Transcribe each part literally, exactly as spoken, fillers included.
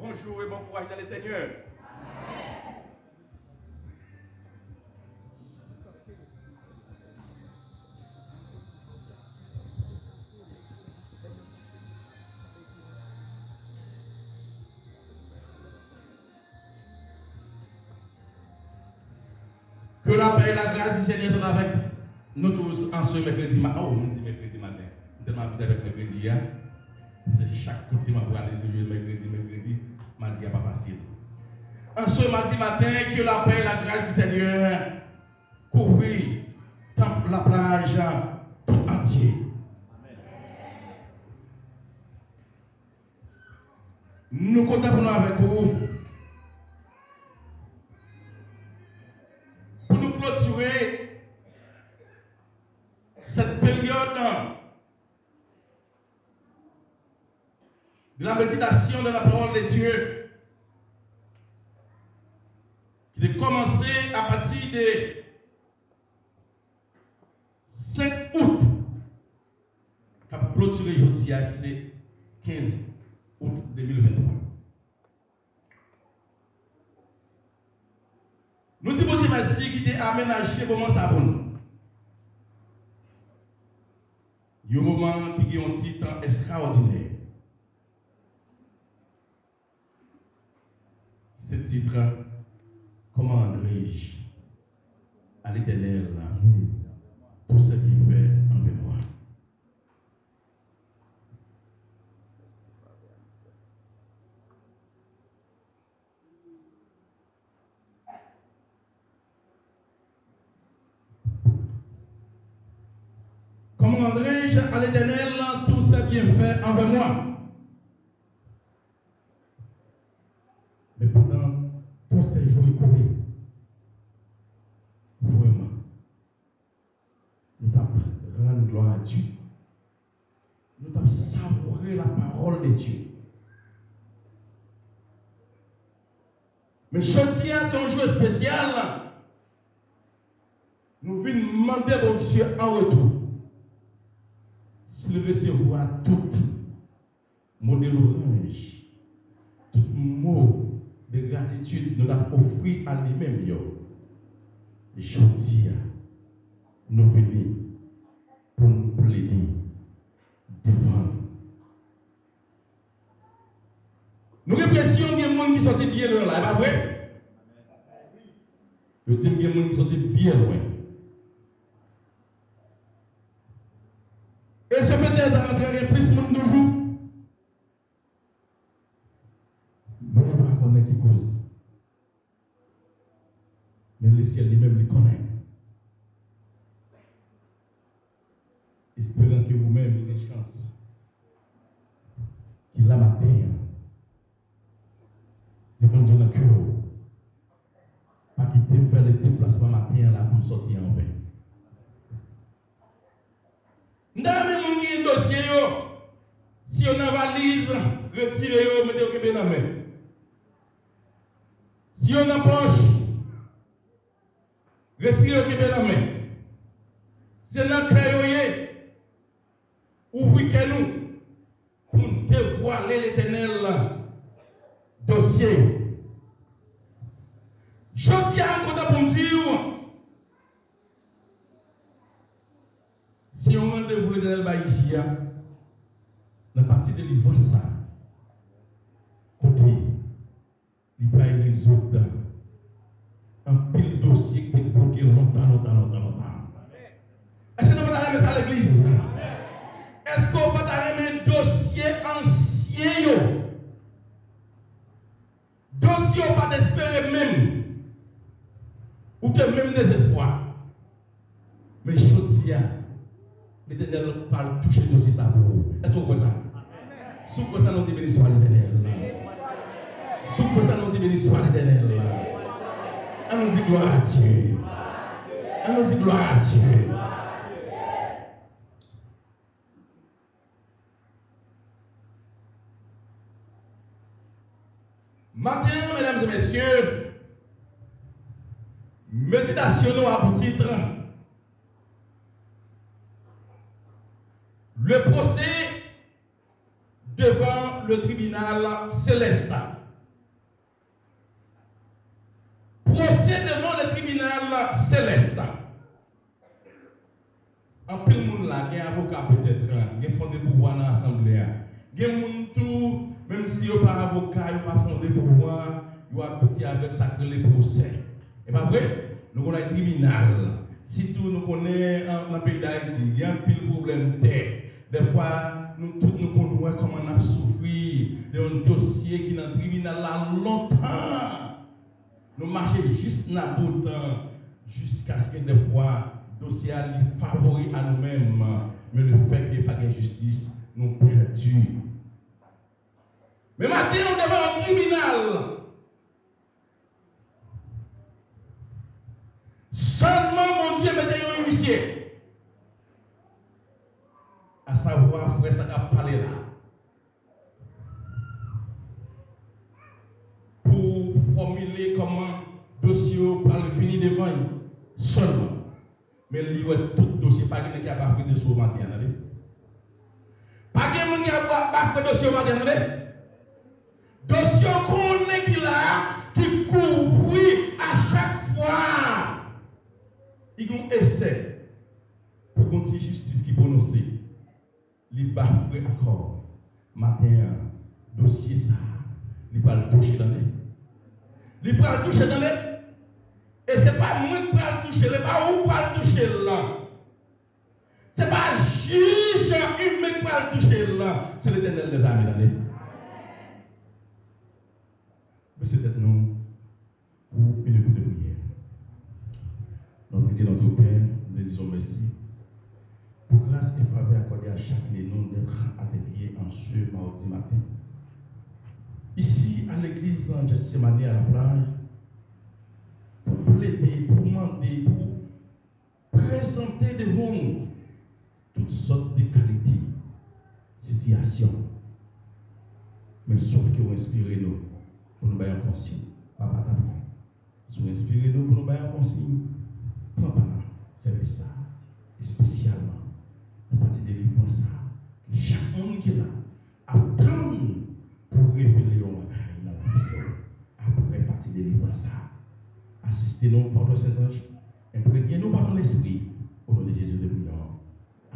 Bonjour et bon courage dans le Seigneur. Que la paix et la grâce du Seigneur soient avec nous tous en ce mercredi matin. Oh, m di mèkredi maten. M tèlman abize avèk mèkredi a. Se chak kote m ap prale, se jwe mèkredi, mèkredi. Madi a pa fasil. En ce mardi matin, que la paix et la grâce du Seigneur couvrit tanp La Plage tout entier. Nou kontan pou nou avèk ou. Pou nou klotire cette période de la méditation dans la parole de Dieu, ki te kòmanse apati de senk out, k ap klotire jodi a, ki se kenz out de mil venntwa. Nou di Bondye mèsi ki te amenaje moman sa pou nou. Yon moman ki gen yon tit ekstraòdinè. Se tit, Comment rendrai-je à l'Éternel tout ce qu'il fait envers moi? Comment rendrai-je à l'Éternel tous ses bienfaits envers moi? Men pandan tous ces jours écoulés, vrèman, nou t ap rann glwa a Dye. Nou t ap savoure la parole de Dieu. Men jodi a, se yon jou espesyal. Nou vin mande Bondye an retou si l resevwa tout mo de lwanj, tout mo de gratitid nou t ap ofri a li menm yo. Jodi a, nou vini pou n plede devan l. Nou gen enpresyon gen moun ki soti byen lwen la, e pa vre? Yo di m gen moun ki soti byen lwen. E se petèt antre gen plis moun toujou. Men nou pa konnen ki koz. Men Lesyèl li menm, li konnen. Esperan ke ou menm ou gen chans ki la maten an. Di Bondye nan kè w, pa kite m fè le deplasman maten an la pou m sòti anven. M ta renmen moun ki gen dosye yo, si yo nan valiz, retire yo, mete yo kenbe nan men. Si yo nan pòch, retire yo kenbe nan men. Se nan kè yo ye, ouvri kè nou pou n devwale Letènèl dosye yo. Jodi a, m kontan pou m di w, se yon randevou Letènèl bay isi a, nan pati delivrans sa, kote li pral rezoud anpil dosye ki te bloke lontan, lontan, lontan, lontan. Èske nou pa ta renmen sa, legliz? Èske w pa ta renmen dosye ansyen yo? Dosye w pa t espere menm. Ou te menm dezespwa. Men jodi a, Letènèl pral touche dosye sa pou ou. Èske w kwè sa? Si w kwè sa, nou di, beni swa Letènèl. Si w kwè sa, nou di, beni swa Letènèl. An nou di, glwa a Dye. An nou di, glwa a Dye. Maten an, medam e mesye, meditasyon nou a pou tit, Le procès devant le tribunal céleste. Dosye devan le tribinal selès. Anpil moun la, gen avoka petèt, gen fonde pouvwa nan asanble a. Gen moun tou, menm si yo pa avoka, yo pa fonde pouvwa, yo abitye avèk sa k rele pwosè. E pa vre? Nou konn al tribinal. Sitou nou konnen an, nan peyi Dayiti, gen anpil pwoblèm tè. Dèfwa, nou tout nou konn wè kòman n ap soufri de yon dosye ki nan tribinal la lontan. Nou mache jis nan botan jiskaske dèfwa dosye a li favori a nou menm, men le fèt ke pa gen jistis, nou pèdi. Men maten an, w devan yon tribinal. Sèlman Bondye mete yon isye. Asavwa frè sa k ap pale la. Pou fòmile kòman dosye yo pral vini devan l sèlman. Men li wè tout dosye, pa gen nèg ki ap bafre dosye yo maten an, tande. Pa gen moun ki ap ba-, bafre dosye yo maten an, tande. Dosye yo konnen ki la, ki kouvri a chak fwa. Li gen yon esè pou gen yon ti jistis ki pwononse. Li bafre akò. Maten an, dosye sa a, li pral touche, tande. Li pral touche, tande. E se pa mwen k pral touche l, e pa ou k pral touche l. Se pa jij imen k pral touche l. Se Letènèl dèzame, tande. Bese tèt nou. Pou une courte prière. Notre Dieu, notre Père, nous te disons merci pour grâce et faveur accordée à chacun de nous d'être atelier en ce mardi matin. Ici, à l'église en Gethsemane à la plage, pour plaider, pour mander, pour prezante devan w tout sòt de kalite sitiyasyon. Men sòf ke w enspire nou pou nou bay yon konsiy, Papa, tanpri. Si w enspire nou pou nou bay yon konsiy, pran pa nan sèvis sa a, espesyalman nan pati delivrans sa a, ke chak moun ki la ap tann pou revele yon bagay nan lavi yo. Apre pati delivrans sa a, asiste nou pa w Sentsanj, enpregnen nou pa ton Lespri. O non de Jezi, nou te priye.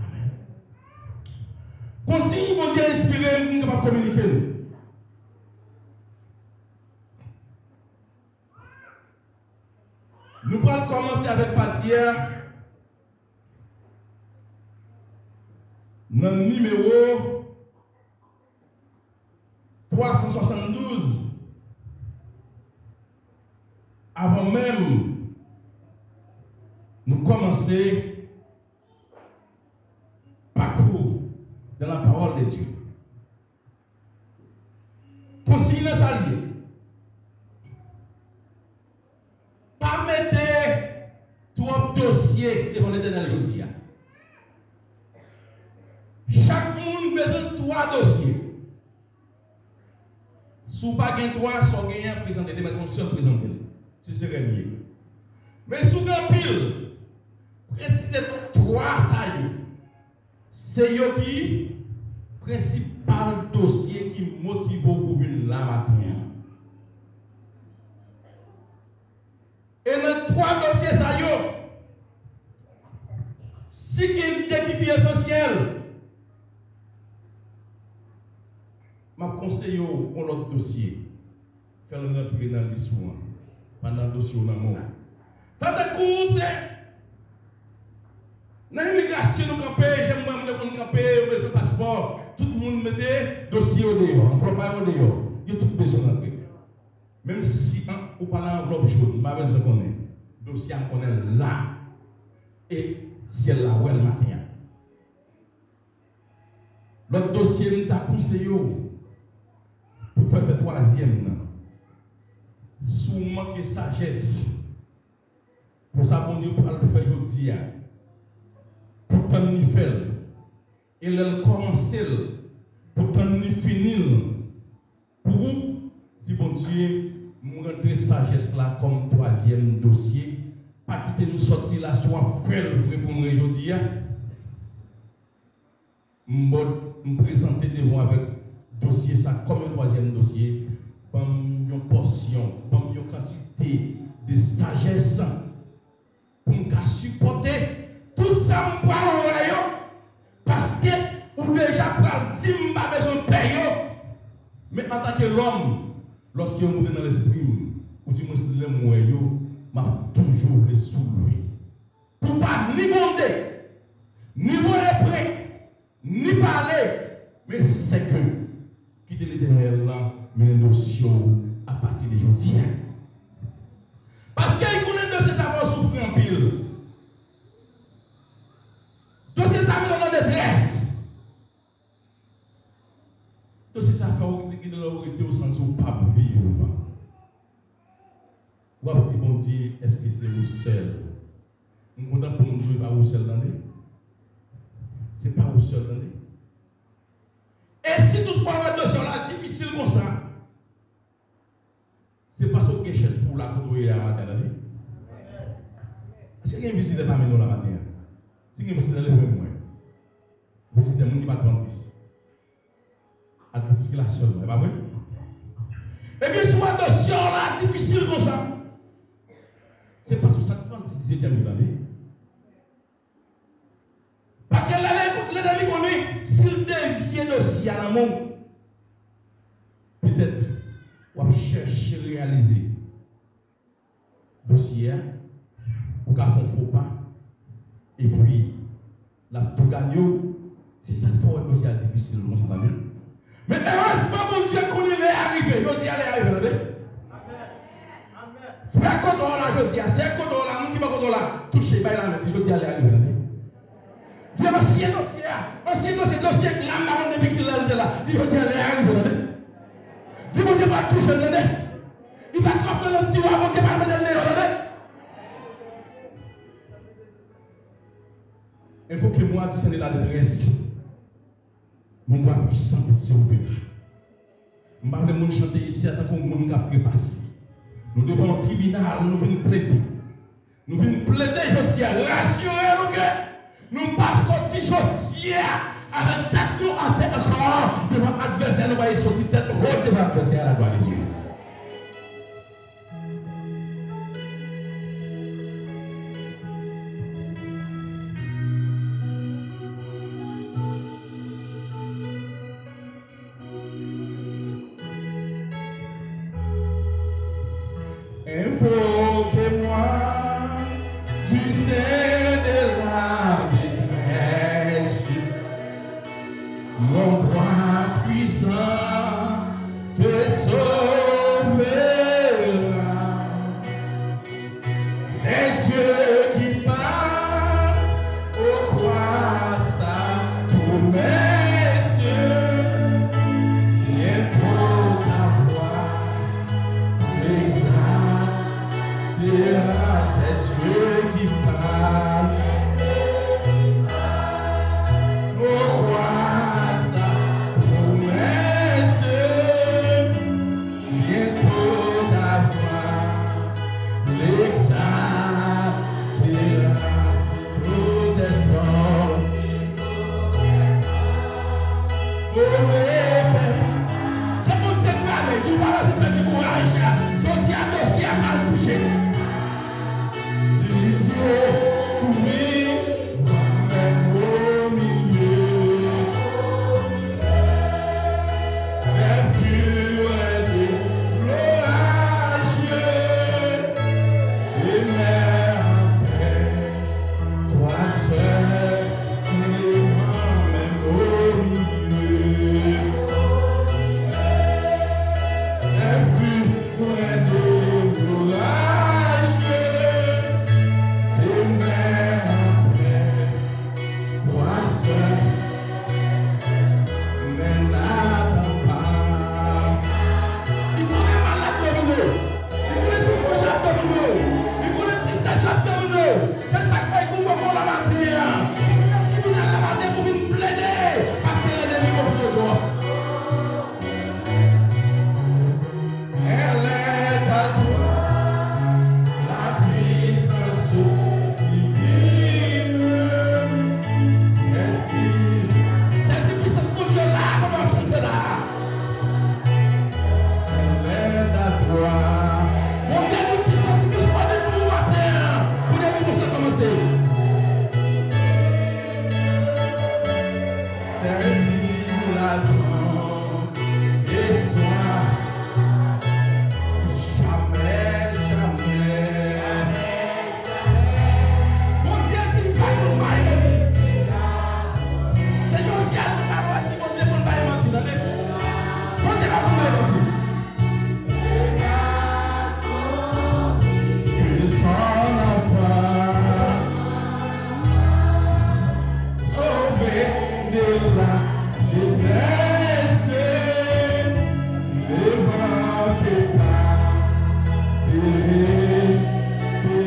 Amèn. Konsiy Bondye enspire m pou m kapab kominike nou. Nou pral kòmanse avèk pati a nan nimewo twa san swasanndouz, avan menm nou kòmanse pakou dans la parole de Dieu. Konsiy nan sa l ye. Pa mete twòp dosye devan Letènèl jodi a. Chak moun bezwen twa dosye. Si w pa gen twa, sa w genyen an, prezante l, mete yon sèl, prezante l. Se seremoni. Men si w gen anpil, presize twa sa yo. Se yo ki prensipal dosye ki motive w pou vin la maten an. E nan twa dosye sa yo, si gen de ki pi esansyèl, m ap konseye w yon lòt dosye. Fè l rantre nan lis ou an, pa nan dosye w nan men w. Sa tankou se nan imigrasyon nou kanpe, jan mwen m te konn kanpe, yo bezwen paspò. Tout moun mete dosye yo deyò, anvlòp pa yo deyò. Yo tout bezwen rantre. Menm si an, ou pa nan anvlòp jòn, m pa bezwen konnen. Dosye a m konnen l la. E syèl la wè l maten an. Lòt dosye m ta konseye w pou fè, fè twazyèm nan. Si w manke sajès pou sa Bondye pral fè jodi a, pou tann li fè l, e lè l kòmanse l, pou tann li fini l, pou ou di, Bondye, m rantre sajès la kòm twazyèm dosye. Pa kite m sòti la si w ap fè l vre pou mwen jodi a. M bòd, m prezante devan w avèk dosye sa kòm yon twazyèm dosye. Ban m yon pòsyon, ban m yon kantite de sajès pou m ka sipòte tout sa m pral wè yo, paske ou deja pral di m pa bezwen pè yo. Men antanke lòm, lòske yo monte nan lespri m, oudimwens lè m wè yo, m ap toujou vle soulve. Pou pa ni gwonde, ni voye pre, ni pale, men sèke kite Letènèl lan mennen dosye w apati de jodi a. Paske li konnen dosye sa fè w soufri anpil. Dosye sa mete w nan detrès. Dosye sa fè w gen lè w rete w santi w p ap viv. W ap di, Bondye, èske se ou sèl? M kontan pou m di w, e pa ou sèl, tande. Se pa ou sèl, tande. E si toutfwa w wè dosye w la difisil konsa, se paske w gen chèz pou w la kote w ye a maten an, tande. Èske gen vizitè pami nou la maten an? Si gen vizitè, leve men mwen. Vizitè, moun ki pa advantis. Advantis ki la sèlman, e pa vre? Ebyen, si w wè dosye w la difisil konsa, se paske w se advantis dizyèm jou, tande. Paske lè, lè, lè Letènèl konnen, si l devye dosye a nan men w, petèt w ap chèche reyalize dosye a, ou ka fè yon fo pa, epi l ap tou gade w. Se sa k fè w wè dosye a difisil konsa, tande. Men erezman, Bondye konnen lè a rive. Jodi a, lè a rive, tande. Frè, kote w la jodi a, sè, kote w la, moun ki bò kote w la, touche, bay lamen, di, jodi a, lè a rive, tande. Di, ansyen dosye a, ansyen dosye, dosye glam nan depi ki lè l te la. Di, jodi a, lè a rive, tande. Di, Bondye pral touche l, tande. Li pa t ap nan tiwa, Bondye pral mete l deyò, tande. Invoquez-moi du sein de la détresse. Mon bras puissant te sauvera. M pa vle moun chante isi a tankou moun k ap trepase. Nou devan yon tribinal, nou vin plede. Nou vin plede jodi a, rasire nou ke nou p ap soti jodi a avèk tèt nou atè ankò devan advèsè, nou pral soti tèt wo devan advèsè a, la gloire de Dieu. Invoquez-moi du sein de la détresse, mon bras puissant te sauvera. C'est Dieu qui parle, ô crois sa promesse, bientôt ta voix exaltera. C'est Dieu qui parle, ô crois sa promesse, bientôt ta voix exaltera si tout est sauf. Ove pèp, se Bondye k pale, di w pa bezwen pèdi kouraj. Jodi a, dosye a pral touche. Didier, oui, moi-même au milieu. Mercure de l'orage, et mer en paix, croisseur, élément même au milieu. Mercure de l'orage, Ke son afwa sove de la détresse. Ne manquez pas de bénir son afwa.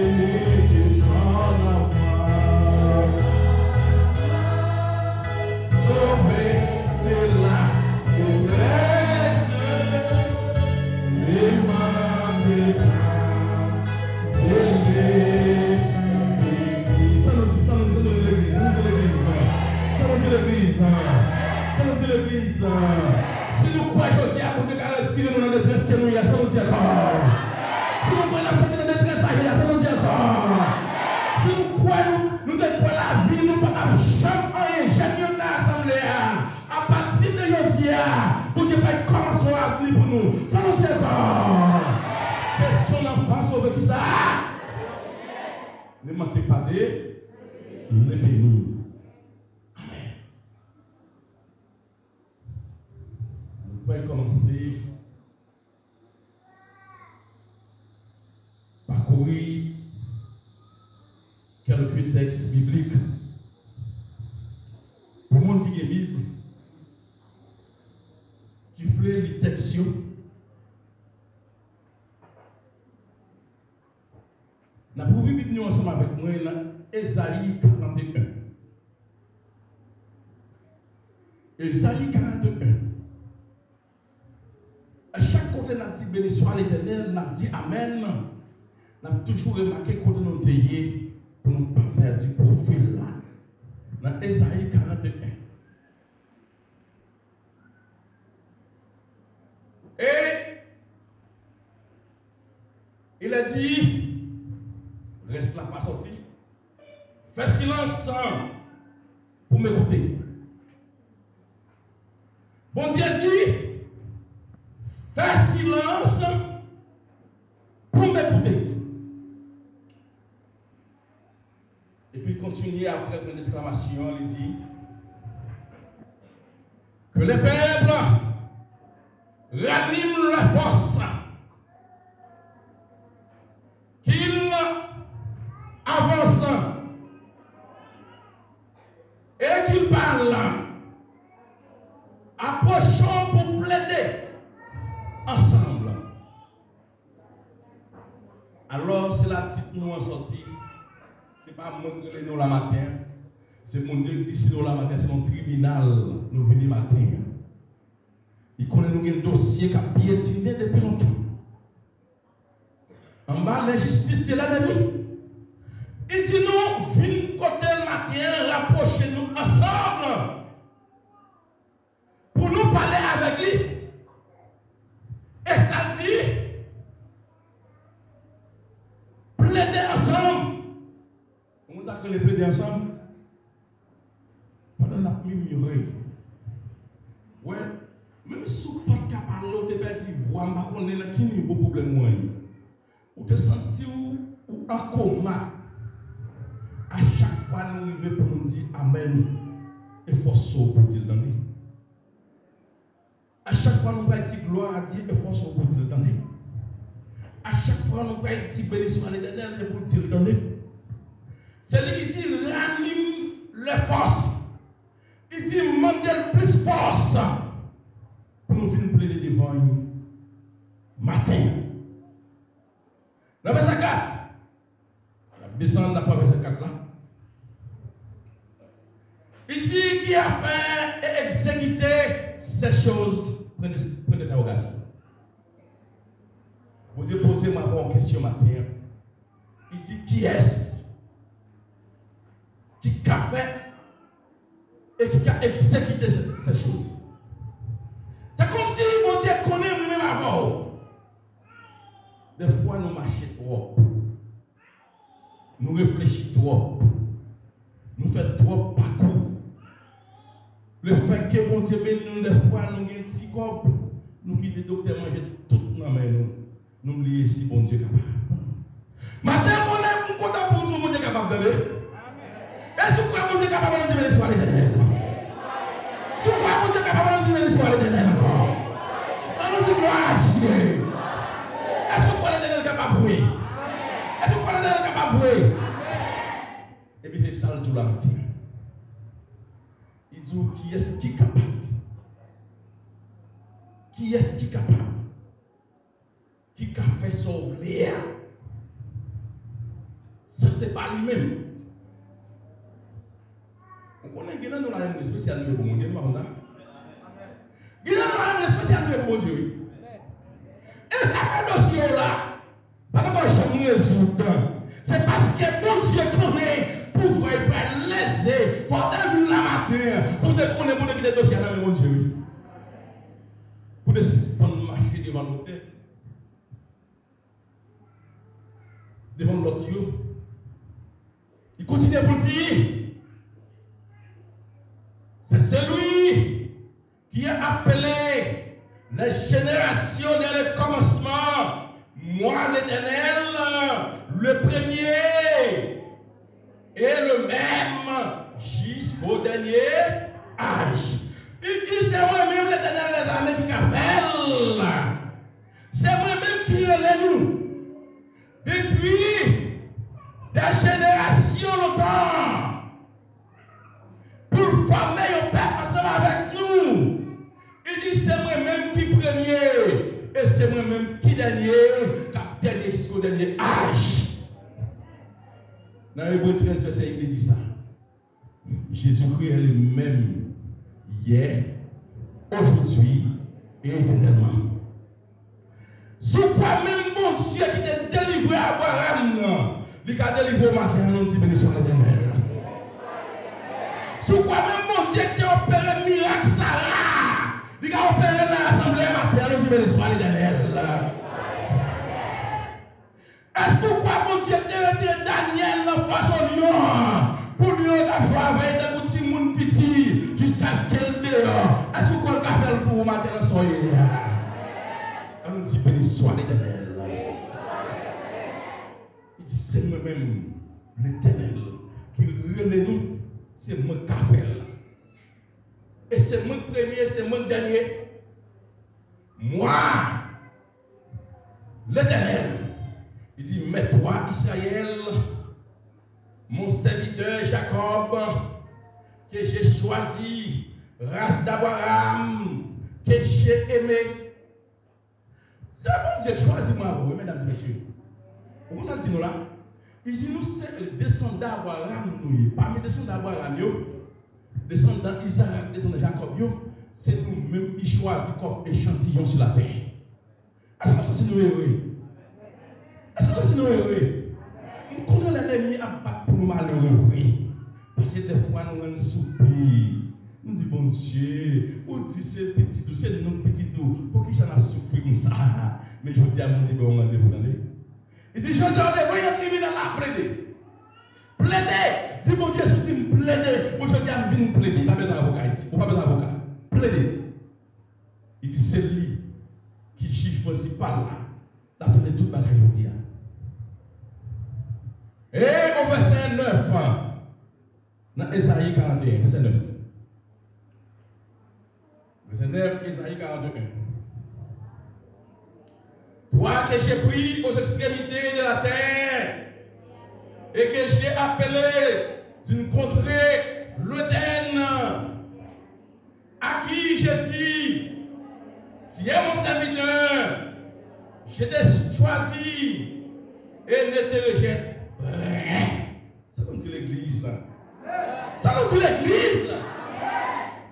Sauvé de la détresse, ne manquez pas de bénir. Sa nou di, sa nou di, sa nou di legliz, sa nou di legliz, sa nou di legliz, sa nou di legliz. Si nou kwè jodi a Bondye ka retire nou nan detrès ke nou ye a, sa nou di ankò. Si nou kwè n ap soti nan detrès la jodi a, sa nou di ankò. Si nou kwè nou, nou te kwè lavi nou pa t ap janm anyen, jèn yo nan asanble a, apati de jodi a, Bondye pral kòmanse yon avni pou nou. Sa nou di ankò. Ke son afwa sove kisa? Ne manquez pas de le bénir. Amèn. Nou pral kòmanse pa kouri kèlke tèks biblik. Pou moun ki gen Bib, ki vle li tèks yo, n ap ouvri Bib nou ansanm avèk mwen nan Ezayi karannteyen. Ezayi karannteyen. A chak kote n ap di, "Béni soit l'Éternel", n ap di, "Amèn", n ap toujou remake kote nou te ye pou nou pa pèdi pwofil la. Nan Ezayi karannteyen. Et il est dit, rès la pa sòti, fè silans pou m ekoute. Bondye di, fè silans pou m ekoute. Epi kontinye apre pwen deksklamasyon an, li di, que les peuples raniment leurs forces, qu'ils avancent et qu'ils parlent. Apwochons pou plede ansanm. Alò, se la tit nou an sòti. Se pa mwen ki rele nou la maten an. Se Bondye ki di si nou la maten, se nan tribinal nou vini maten an. Li konnen nou gen dosye k ap pyetine depi lontan. Anba lenjistis de lènmi. Li di nou vin kote l maten an, rapwoche nou ansanm pou nou pale avèk li. E sa l di, plede ansanm. Ou konn sa k rele plede ansanm? Pandan n ap mimire. Wè, menm si w pa t ka pale, w te pèdi vwa, m pa konnen nan ki nivo pwoblèm ou an ye. Ou te santi w, ou an koma. A chak fwa nou rive pou nou di amèn, efòse w pou di l tande. A chak fwa nou pral di gloire à Dieu, efòse w pou di l tande. A chak fwa nou pral di béni soit l'Éternel, e pou di l tande. Se li ki di ranime les forces. Li di mande l plis fòs pou nou vin plede devan l maten an. Nan vèsè kat, n ap desann, n ap pran vèsè kat la. Li di, qui a fait et exécuté ces choses? Pwen de, pwen de entèwogasyon. Bondye poze m avè w kesyon maten an. Li di, kiyès ki ka fè e ki ka egzekite se, se choz. Se kòmsi Bondye konnen mwen menm avè w. Dèfwa nou mache twòp. Nou reflechi twòp. Nou fè twòp pakou. Lefètke Bondye beni nou, dèfwa nou gen ti kòb, nou kite doktè manje tout nan men nou. Nou bliye si Bondye kapab. Maten an konnen m kontan pou m di w Bondye kapab, tande. E si w kwè Bondye kapab, ann di béni soit l'Éternel. Si w kwè Bondye kapab, ann di béni soit l'Éternel ankò. Kiyès ki kapab? Kiyès ki kapab? Ki ka fè sa w vle a? Sa se pa li menm. Ou konnen gen nan nou la yon espesyal nou ye pou Bondye, nou pa konn sa? Gen nan nou la yon espesyal nou ye pou Bondye, wi. E zafè dosye w la, pa t ankò janm rezoud. Se paske Bondye konnen pouvwa l pral leze, fò w te vin la maten an, pou w te konnen pou w te kite dosye a nan men Bondye, wi. Pou w te sispann mache devan lotè, devan lòt yo. Li kontinye pou l di, c'est celui qui a appelé les générations dès le commencement, moi l'Éternel, le premier et le même jusqu'au dernier âge. Li di, se mwen menm Letènèl dèzame ki ka fè l. Se mwen menm ki rele nou depi dè jenerasyon lontan pou l fòme yon pèp ansanm avèk nou. Li di, se mwen menm ki premye, e se mwen menm ki dènye, k ap dènye jisko dènye aj. Nan Ebre trèz vèsè uit, li di sa. Jezikri est le même hier, aujourd'hui et éternellement. Si w kwè menm Bondye ki te delivre Abraram nan, li ka delivre w maten an, nou di, beni swa Letènèl. Si w kwè menm Bondye ki te opere mirak Sara, li ka opere nan asanble a maten an, nou di, beni swa Letènèl. Èske w kwè Bondye te retire Danyèl nan fwason lyon an pou lyon yo t ap jwe avè l tankou timoun piti jiskaske l deyò? Èske w kwè l ka fè l pou ou maten nan sa w ye a? Ann di, beni swa Letènèl. Li di, se mwen menm, Letènèl, ki rele nou, se mwen k ka fè l. E se mwen k premye, se mwen k dènye. Mwa, Letènèl, li di, mais toi, Israël, mon serviteur Jacob, que j'ai choisi, race d'Abraham, que j'ai aimé. Se Bondye k chwazi mwen avè w, wi, medam e mesye. Ou konn sa l di nou la? Li di nou se desandan Abraram nou ye. Pami desandan Abraram yo, desandan Izarak, desandan Jakòb yo, se nou menm li chwazi kòm echantiyon sou latè. Èske w santi nou ere? Èske w santi nou ere? M konnen lè lènmi ap bat pou nou malere vre. Paske dèfwa nou rann soupi. Nou di, Bondye, ou di se pitit ou, se nou pitit ou. Poukisa n ap soufri konsa? Men jodi a, Bondye ba w randevou, tande. Li di, jodi a, w devwe nan tribinal la, plede. Plede! Di Bondye, si w di m plede, bon, jodi a, m vin plede. Pa bezwen avoka, li di. Ou pa bezwen avoka. Plede. Li di, se li ki jij prensipal la. N ap tande tout bagay yo di a. E o vèsè nèf, nan Ezayi karannteyen, vèsè nèf. Vèsè nèf, Ezayi karannteyen. Toi que j'ai pris aux extrémités de la terre et que j'ai appelé d'une contrée lointaine, à qui j'ai dit, tu es mon serviteur, je t'ai choisi et ne te rejette point. Sa nou di legliz? Sa nou di legliz?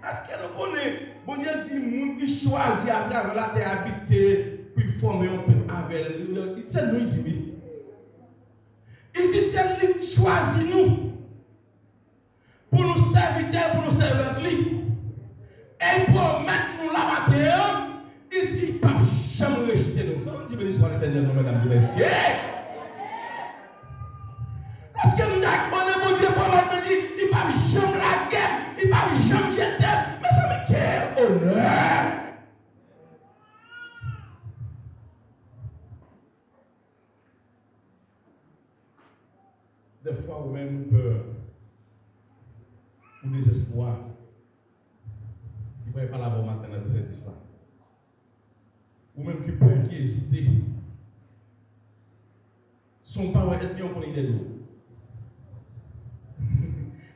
Èske nou konnen Bondye di moun li chwazi atravè latè abite pou l fòme yon pèp avè l? Se nou li di wi. Li di se li k chwazi nou. Pou nou sèvitè, pou nou sèvant li. E l pwomèt nou la maten an, li di l p ap janm rejte nou. Sa nou di beni swa Letènèl, non, medam e mesye? Lòske m dakò nan Bondye pwomèt mwen di, li p ap janm lage m, li p ap janm jete m. Mezanmi, quel honneur! Dèfwa ou menm ou pè, ou dezespwa. Li pral pale avè w maten nan dizèdis la. Ou menm ki pè, ki ezite. Si w pa wè ènmi an konnen li dèyè do w.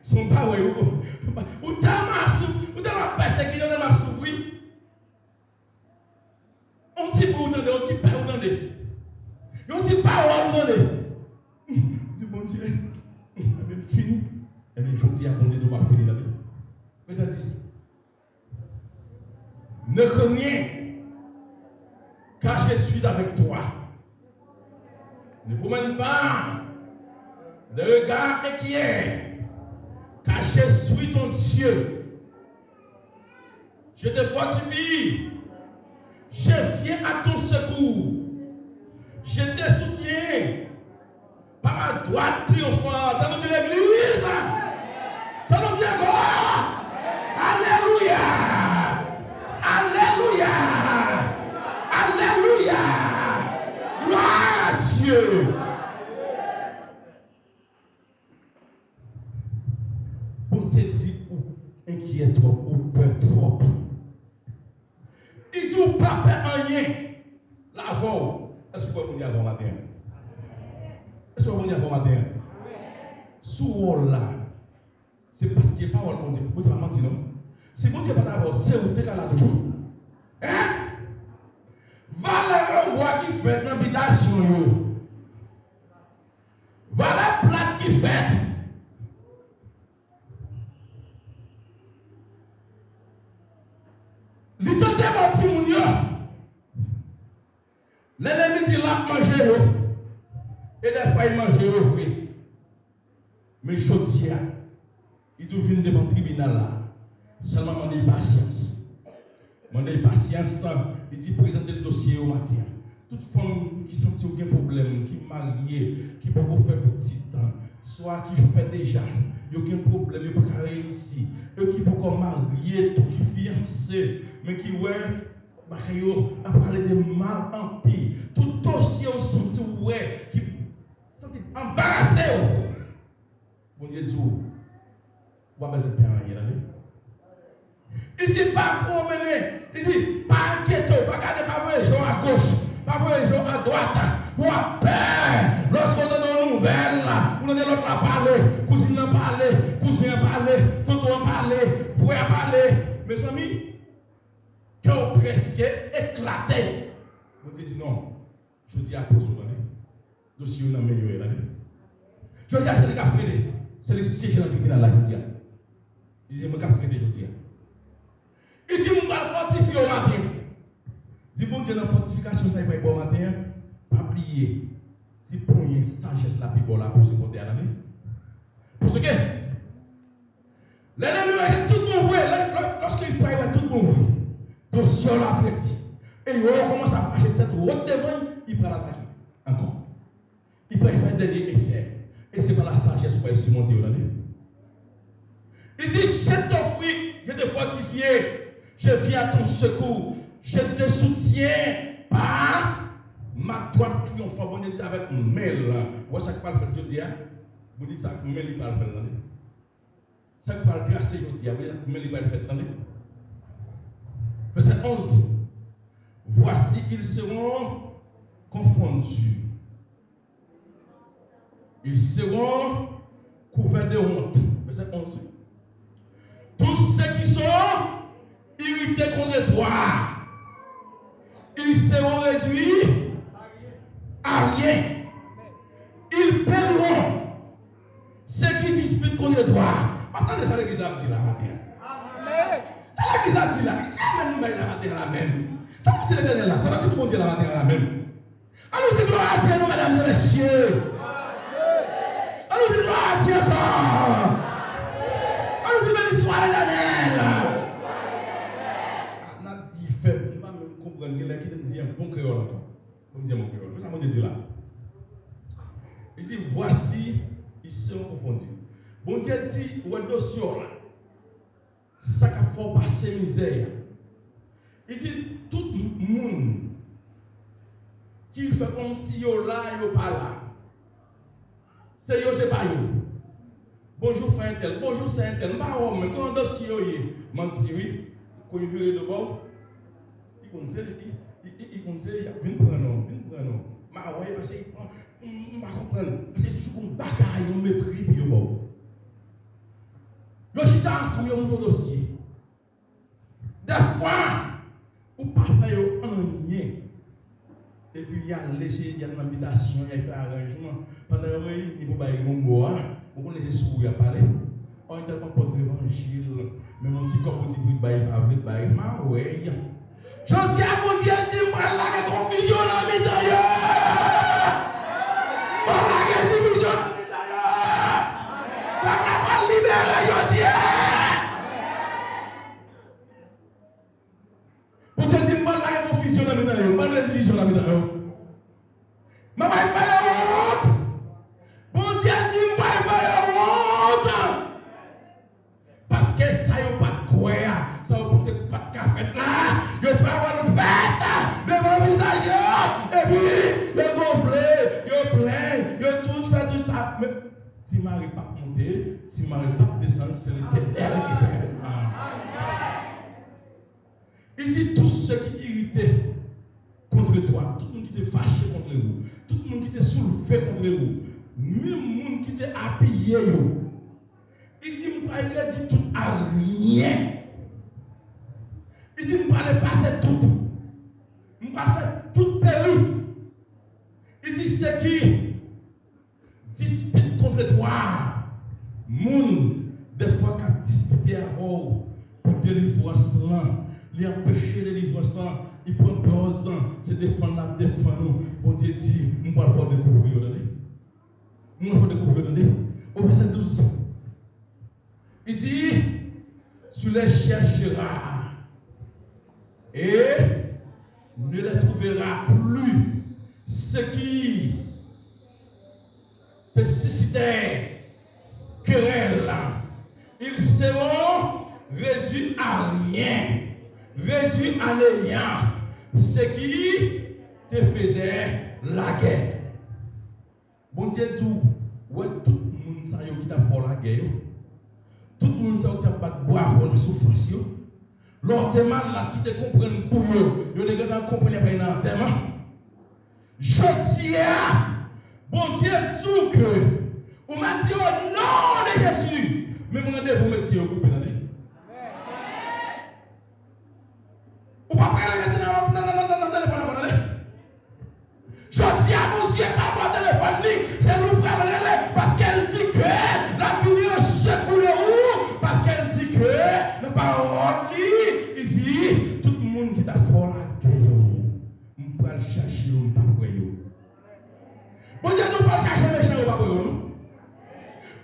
Si w pa wè, ou, ou tèlman ap souf, Ou tèlman pèsekite, ou tèlman ap soufri. Yon ti bri ou tande, yon ti pè ou tande, yon ti pawòl ou tande. Di, Bondye, ebyen, m fini. Ebyen, jodi a, Bondye di w p ap fini, tande. Vèsè dis. Ne crains rien, car je suis avec toi. Ne promène pas de regard inquiet, car je suis ton Dieu. Je te fortifie. Je viens à ton secours. Je te soutiens par ma droite triomphante. Sa nou di legliz? Sa nou di ankò? Alelouya! Alelouya! Alelouya! Gloire à Dieu! Bondye di ou enkyè twòp, ou pè twòp. Li di ou pa pè anyen. L avè w. Èske w wè Bondye avè w maten an? Èske w wè Bondye avè w maten an? Si w wè w la, se paske pawòl Bondye, Bondye pa manti non. Si Bondye pa t avè w, se ou te ka la toujou. Hein? Valè ranvwa ki fèt nan bitasyon yo. Valè plat ki fèt. Li tande bò timoun yo. Lènmi di l ap manje yo. E dèfwa, li manje yo vre. Men jodi a, li tou vin devan tribinal la. Sèlman mande l pasyans. Mande l pasyans, li di prezante l dosye yo maten an. Tout fanm ki santi yo gen pwoblèm, ki marye, ki poko fè pitit, swa ki fè deja, yo gen pwoblèm, yo pa ka reyisi, yo ki poko marye tou, ki fiyanse, men ki wè bagay yo ap prale de mal anpi. Tout dosye w santi w wè, ki santi anbarase w. Bondye di w, ou pa bezwen pè anyen, tande. Li di, pa pwomennen. Li di, pa enkyete w, pa gade, pa voye je w agoch, pa voye je w adwat. W ap pè lòske w tande yon nouvèl, ou tande lòt la pale, kouzin nan pale, kouzen an pale, tonton an pale, frè a pale. Mezanmi, kè w prèske eklate. Bondye di, non. Jodi a, poze w, tande. Dosye yo nan men yo ye, tande. Jodi a, se li k ap trete. Se li k syeje nan tribinal la jodi a. Li di, mwen k ap trete jodi a. Li di, m pral fòtifye w maten. Di Bondye nan fòtifikasyon sa li pral ba w maten an, pa bliye, ti ponyen sajès la pi ba w la pou sipòte a, tande. Paske, lè lènmi wè tout bon vre, lè, lè, lòske li pral wè tout bon vre, dosye w la trete, e yo kòmanse ap mache tèt wòt devan l, li pral atake ankò. Li pral fè dènye esè. E se pa la sajès ou pral simonte yo, tande. Li di, je t'offre, je te fortifie, je viens à ton secours, je te soutiens par ma droite triomphante. Bondye di avèk men l. Ou wè sa k pral fèt jodi a? Bondye di sa ak men li pral fè l, tande. Sa k pral trase jodi a, men li pral fèt, tande. Vèsè onz. Voici, ils seront confondus. Ils seront couverts de honte. Vèsè onz. Tous ceux qui sont irrités contre toi, ils seront réduits à rien. Ils périront. Ceux qui disputent contre toi. M ap tande sa legliz la ap di la maten an. Amèn. Sa legliz la ap di la. Ki amèn nou bay la maten an la menm? Sa nou di Letènèl la? Sa nou di pou Bondye la maten an la menm? An nou di glwa a Dye non, medam e mesye. An nou di glwa a Dye ankò. An nou di beni swa Letènèl. N ap di fèb, m pa menm konprann, gen lè kite m di an bon kreyòl ankò. Pou m di an bon kreyòl. Men sa Bondye di la. Li di, voici, ils seront confondus. Bondye di, ou wè dosye w la. Sa k ap fè w pase mizè a. Li di, tout moun ki fè kòmsi yo la, yo pa la. Se yo, se pa yo. Bonjou, frè entèl. Bonjou, sè entèl. M pa wè w, men kòman dosye yo ye? Manti, wi. Kou l vire do ba w, li konn se li, li, li, li, li konn se li y ap vin pran non, vin pran non. M a wè, paske li pran, m, m pa konprann. Paske toujou gon bagay, yon mepri pou yo ba w. Yo chita ansanm, yo monte yon dosye. Dèfwa, ou pa fè yo anyen. Epi y al eseye, y al nan bitasyon, y al fè aranjman. Pandan yo reyini pou bay gongo a, ou konnen se souri y ap pale. Ò, li tèlman pòz levanjil, menm yon ti kòb ou di pou li bay, li pa vle bay, mawèy. Jodi a, Bondye di, "M pral lage konfizyon nan mitan yo. M pral lage divizyon nan mitan yo. Pèp la pral libere jodi a." Bondye di, "M pral lage konfizyon nan mitan yo, m pral lage divizyon nan mitan yo. M ap fè yo wont." Bondye di, "M pral fè yo wont." Paske sa yo pa t kwè a, sa yo panse ki pa t ka fèt la, yo pral wè l fèt devan vizaj yo, epi yo gonfle, yo plenn, yo tout fè tout sa. Men, Ti Mari p ap monte, Ti Mari p ap desann, se Letènèl ki fè evènman an. Li di, "Tous ceux qui irritaient contre toi," tout moun ki te fache kont ou, tout moun ki te soulve kont ou, menm moun ki te apiye yo, li di, "M pral redi tout a ryen." Li di, "M pral efase tout. M pral fè tout peri." Li di, "Ceux qui disputent contre toi," moun, dèfwa, k ap dispite avè w pou delivrans lan, li anpeche delivrans lan, li pran pòz lan, se defann l ap defann ou. Bondye di, "M pral fè w dekouvri yo," tande. "M pral fè w dekouvri yo," tande. Au verset douze. Il dit, "Tu les chercheras et ne les trouveras plus. Ceux qui te suscitaient querelle, ils seront réduits à rien, réduits à néant. Ceux qui te faisaient la guerre." Bondye di w, ou wè tout moun sa yo ki t ap fè w lagè yo, tout moun sa yo ki t ap bat bravo nan soufrans yo, lè w te malad ki te konprann kou yo, yo te gentan konprann y ap al nan antèman. Jodi a, Bondye di w ke ou mèt di, "O non de Jezi," men m randevou w mèt di yo koupe, tande. Ou p ap rele medsen nan, nan, nan, nan, nan telefòn ankò, tande. Jodi a, Bondye pral pran telefòn li, se nou pral rele, paske l di ke l ap vini an sekou de ou, paske l di ke nan pawòl li, li di, "Tout moun ki t ap fè w lagè yo, m pral chache yo, m p ap wè yo." Bondye di w pral chache mechan yo, w p ap wè yo, non.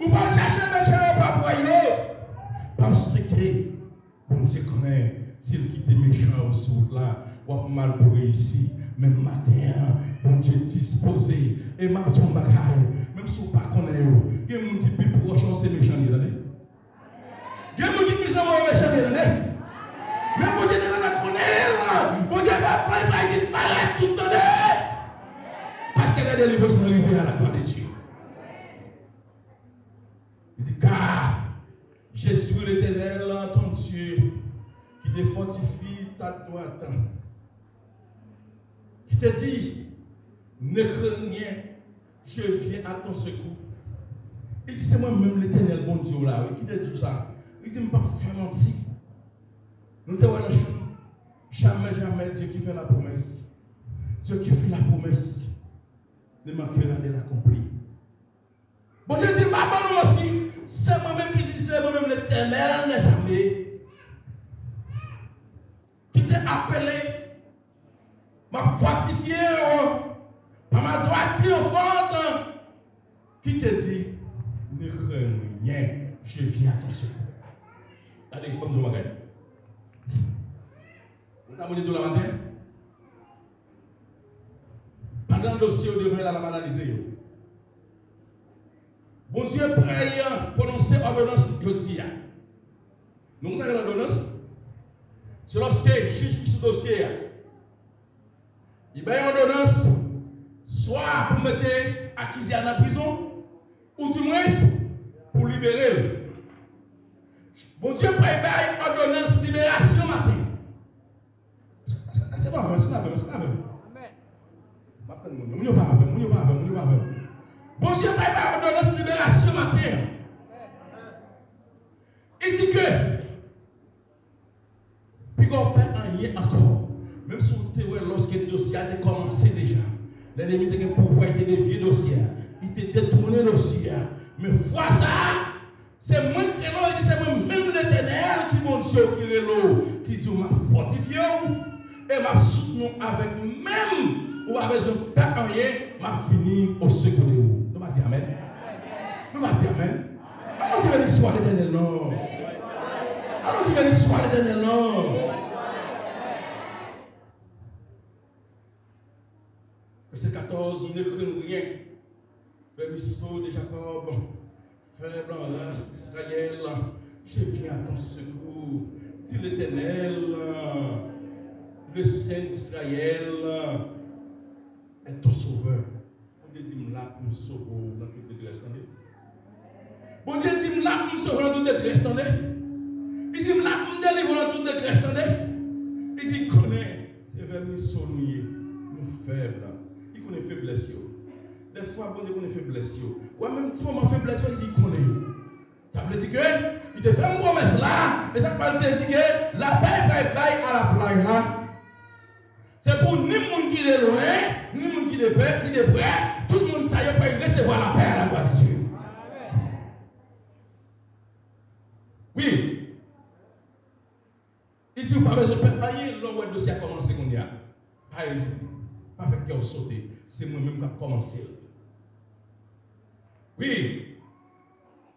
Ou pral chache mechan yo, w p ap wè yo. Paske Bondye konnen, si l kite mechan yo sou wout la, w ap mal pou reyisi. Men maten an, Bondye dispoze. E m ap di w yon bagay, menm si w pa konnen yo, gen moun ki pi pwòch ou se mechan li ye, tande. Gen moun ki pi zanmi w mechan li ye, tande. Men Bondye te gentan konnen l. Bondye pa, pa, pa disparèt tout, tande. Paske lè delivrans lan rive à la gloire de Dieu. Li di, "Car je suis l'Éternel, ton Dieu, qui te fortifie ta droite, qui te dit, ne crains rien, je viens à ton secours." Li di, "Se mwen menm Letènèl Bondye w la, wi, ki te di w sa." Li di, "M p ap fè manti." Nou te wè nan chanm, "Jamais, jamais, Dieu qui fait la promesse, Dieu qui fait la promesse ne manquera de l'accomplir." Bondye di, "M pa ban nou manti, se mwen menm ki di, se mwen menm Letènèl dèzame ki te apele, m ap fòtifye w pa ma dwèt triyonfant, ki te di, ne crains rien, je viens à ton secours." Gade, fò m di w yon bagay. Ou sa Bondye di w la maten? Pandan dosye yo devan l la, l ap analize yo. Bondye prè pwononse òdonans jodi a. Nou konn sa k rele òdonans? Se lòske jij ki sou dosye a, li bay òdonans swa pou mete akize a nan prizon, oudimwens pou libere l. Bondye prè bay òdonans liberasyon maten. Èske nou avè m? Èske nou avè m? Èske nou avè m? M ap tann moun yo. Moun yo pa avè m, moun yo pa avè m, moun yo pa avè m. Bondye pa bay òdonans liberasyon maten an. Li di ke, pi Pè anyen ankò. Menm si w te wè lòske dosye a te kòmanse deja, lènmi te gen pouvwa, li te devye dosye a, li te detounen dosye a. Men fwa sa a, se mwen ki rele w, li di, se mwen menm Letènèl ki Bondye w ki rele w, ki di w, m ap fòtifye w e m ap soutni w avèk men m. Ou pa bezwen pè anyen, m ap vini osekou de ou. Nou pa di amèn? Nou pa di amèn? Alò ki beni swa Letènèl non. Alò ki beni swa Letènèl non. Vèsè katòz, ne crains rien. Vermisseau de Jacob, faible race d'Israël, je viens à ton secours. Dis, l'Éternel, le Saint d'Israël, est ton sauveur. Bondye di m la pou m sove w nan tout detrès, tande. Bondye di m la pou m sove w nan tout detrès, tande. Li di m la pou m delivre w nan tout detrès, tande. Li di, konnen se vèmiso nou ye, nou fèb. Li konnen feblès yo. Dèfwa Bondye konnen feblès yo. Ou wè menm ti moman feblès yo, li di konnen yo. Sa vle di ke li te fè m pwomès la, men sa k pral te di ke lapè pral bay a la plaj la. Se pou ni moun ki de lwen, ni moun ki de prè, ki de prè, tout moun sa yo pral resevwa lapè a la glwa de Dye. Wi. Li di ou pa bezwen pè anyen lè w wè dosye a kòmanse kounye a. Pa ezite. Pa fè kè w sote. Se mwen menm k ap kòmanse l. Wi.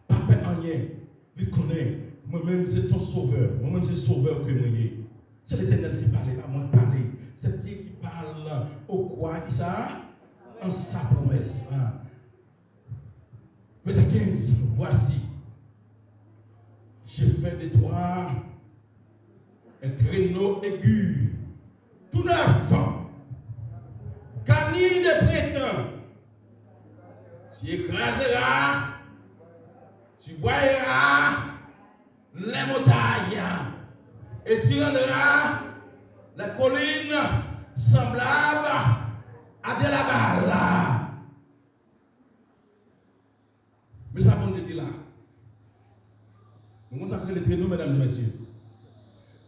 Pa pè anyen. Li konnen, mwen menm se ton sovè. Mwen menm se sovè ke mwen ye. Se Letènèl ki pale, pa mwen k pale. C'est Dieu qui parle au croix, ki sa? En sa promesse. Vèsè kenz, voici, je fais de toi un traîneau aigu, tout neuf, garni de printemps. Tu écraseras, tu broyeras les montagnes, et tu rendras les collines semblables à de la balle. Men sa Bondye di la. Nou konn sa k rele trenou, medam e mesye.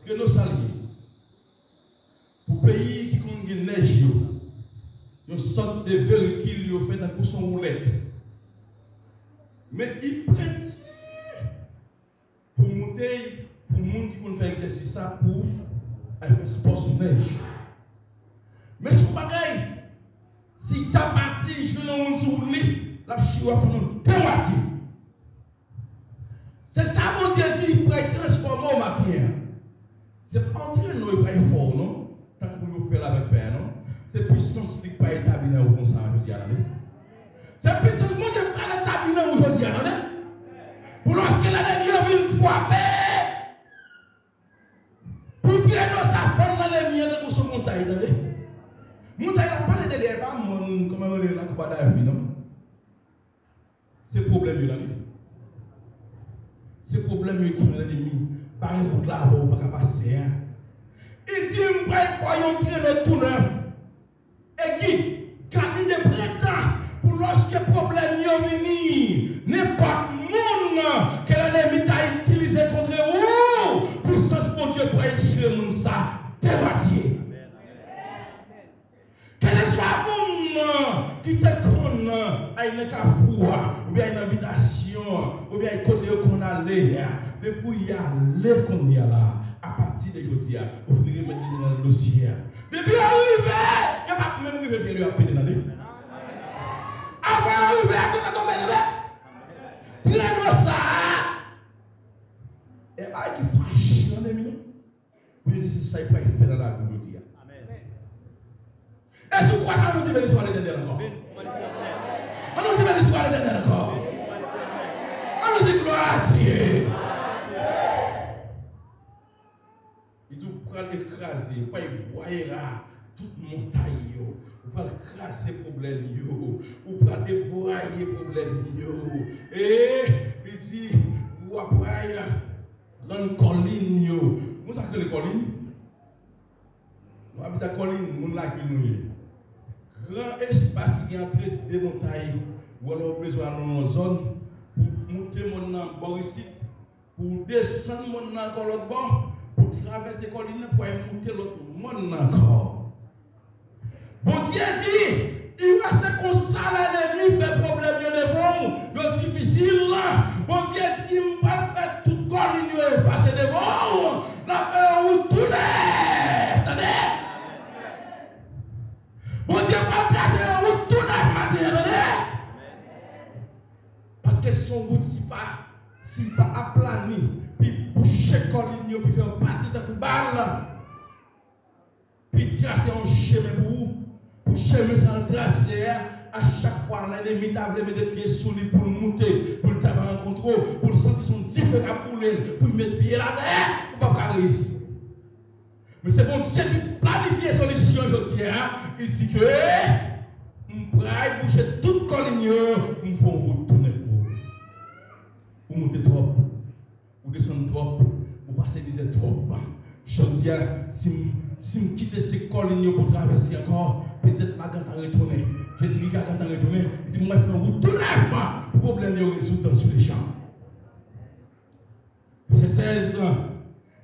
Trenou sa l ye. Pou peyi ki konn gen nèj yo, yon sòt de verikil yo fè tankou son woulèt. Men li prèdi pou moute, pou moun ki konn fè egzèsis sa, pou al fè spò sou nèj. Men se yon bagay, si ta pati jwenn yon moun sou wout li, l ap chire w ap fè nou demwatye. Se sa Bondye di, li pral transfòme w maten an. Se pa yon trenou li pral fè w non, tankou yo fè l avèk pè a non. Se pwisans li k pral etabli nan ou konsa jodi a la wi. Se pwisans Bondye pral etabli nan ou jodi a, tande. Pou lòske lènmi yo vin frape, pou trenou sa fann nan lènmi an tankou sou montay, tande. Montay la pale de li, e pa mòn, kòman yo rele la, Koupa Davi, non? Se pwoblèm yo la wi. Se pwoblèm yo ki fè lènmi bare wout la avè w, ou pa ka pase a. Li di, m pral fè yon trenou tou nèf. Egi, kami de prentan, pou lòske pwoblèm yo vini, nenpòt moun ke lènmi ta itilize kont ou, pwisans Bondye pral chire moun sa demwatye. Kèlkeswa moun ki te konn al nan kafou a, oubyen al nan bidasyon, oubyen al kote yo konn ale a, depi w ale kounye a la, apati de jodi a, ou fin remèt li nan dosye a. Depi yo rive, yo pa t menm rive fè yo ap pete, tande. Avan yo rive, a konn tonbe, tande. Trenou sa a, e bagay ki fache nan lènmi non. Bondye di se sa li pral fè nan lavi w jodi a. Amèn. E si w kwè sa, ann nou di beni swa Letènèl ankò. Ann nou di beni swa Letènèl ankò. Ann nou di glwa a Dye. Li di ou pral ekraze, ou pral bwaye la tout montay yo. Ou pral kraze pwoblèm yo. Ou pral debwaye pwoblèm yo. E li di ou ap pral rann kòlin yo. Moun sa k rele kòlin? Nou abite ak kòlin, moun lagil nou ye. Gran espas ki gen ant de montay. Ou wè lè w bezwen al nan yon zòn, pou w moute mòn nan bò isit, pou w desann mòn nan ankò lòt bò, pou w travèse kòlin nan pou al moute lòt mòn nan ankò. Bondye di, li wè se konsa lènmi fè pwoblèm yo devan w, yo difisil. Bondye di, m pral fè tout kòlin yo efase devan w, l ap fè yon wout tou nèf. Tande! Bondye pral trase yon wout tou nèf maten an, tande! Paske se yon wout, si pa, si pa aplani, pi bouche kòlin yo, pi fè yo pati tankou bal, pi trase yon chemen pou ou, pou chemen sa l trase a, a chak fwa lènmi ta vle mete pye sou li pou l moute, pou l ta va rankontre w, pou l santi se yon dife k ap boule l, pou l met pye l atè, ou p ap ka reyisi. Men se Bondye ki planifye solisyon jodi a. Li di ke m pral bouche tout kòlin yo, m fè yon wout tou nèf pou ou. Ou moute twòp, ou desann twòp, ou pase mizè twòp. Jodi a, si m, si m kite se kòlin yo pou travèse ankò, petèt m a gentan retounen. Jezi ki ka gentan retounen, li di, mwen fè yon wout tou nèf pou pwoblèm yo rezoud dans le champ. Vèsè sèz,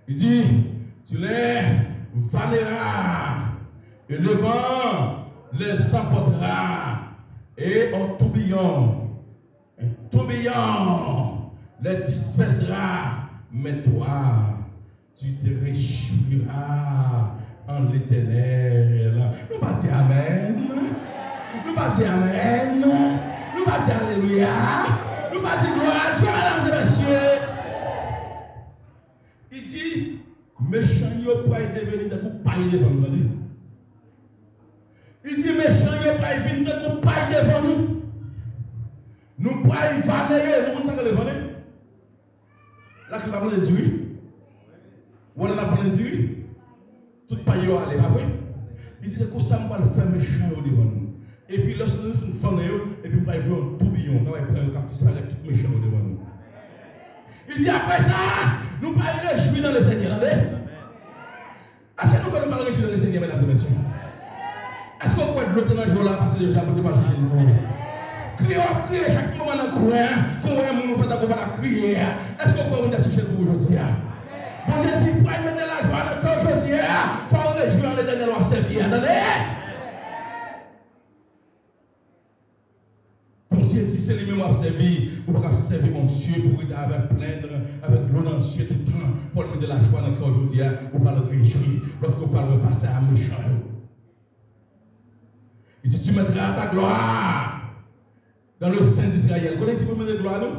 li di, tu les valeras, et le vent les emportera, et un tourbillon, un tourbillon les dispersera, mais toi, tu te réjouiras en l'Éternel. Nou pa di amèn. Nou pa di amèn. Nou pa di alelouya. Nou pa di glwa a Dye, medam e mesye. Li di, mechan yo pral deveni tankou pay devan nou, tande. Li di, mechan yo pral vin tankou pay devan nou. Nou pral vane yo, nou konn sa k rele vane? Lakay pa vane diri. Ou wè lè n ap vane diri? Tout pay yo ale, pa vre? Li di, se konsa m pral fè mechan yo devan nou. Epi lòske nou fin fane yo, epi m pral voye yon toubiyon, m pral pran yo k ap disparèt tout mechan yo devan nou. Li di, apre sa, nou pral rejwi nan Lesenyè, tande? Èske nou kwè nou pral rejwi nan Lesenyè, medam e mesye? Èske w kwè dlo te nan je w la, pase deja, Bondye pral chèche l pou ou? Kriye w ap kriye chak moman nan kwen an, kon w wè moun ou fè tankou w pa t ap kriye a. Èske w kwè Bondye ap chèche l pou ou jodi a? Bondye di, pral mete lajwa nan kè w jodi a, fò w rejwi an Letènèl w ap sèvi a, tande? Bondye di se li menm w ap sèvi, ou pa ka sèvi Bondye pou rete avèk plenn, avèk dlo nan zye tout tan. Fò l mete lajwa nan kè w jodi a, ou pral rejwi lòske w pral wè pase a mechan yo. Li di, tu mettras ta gloire dans le sein d'Israël. Kote di pou mete glwa nou?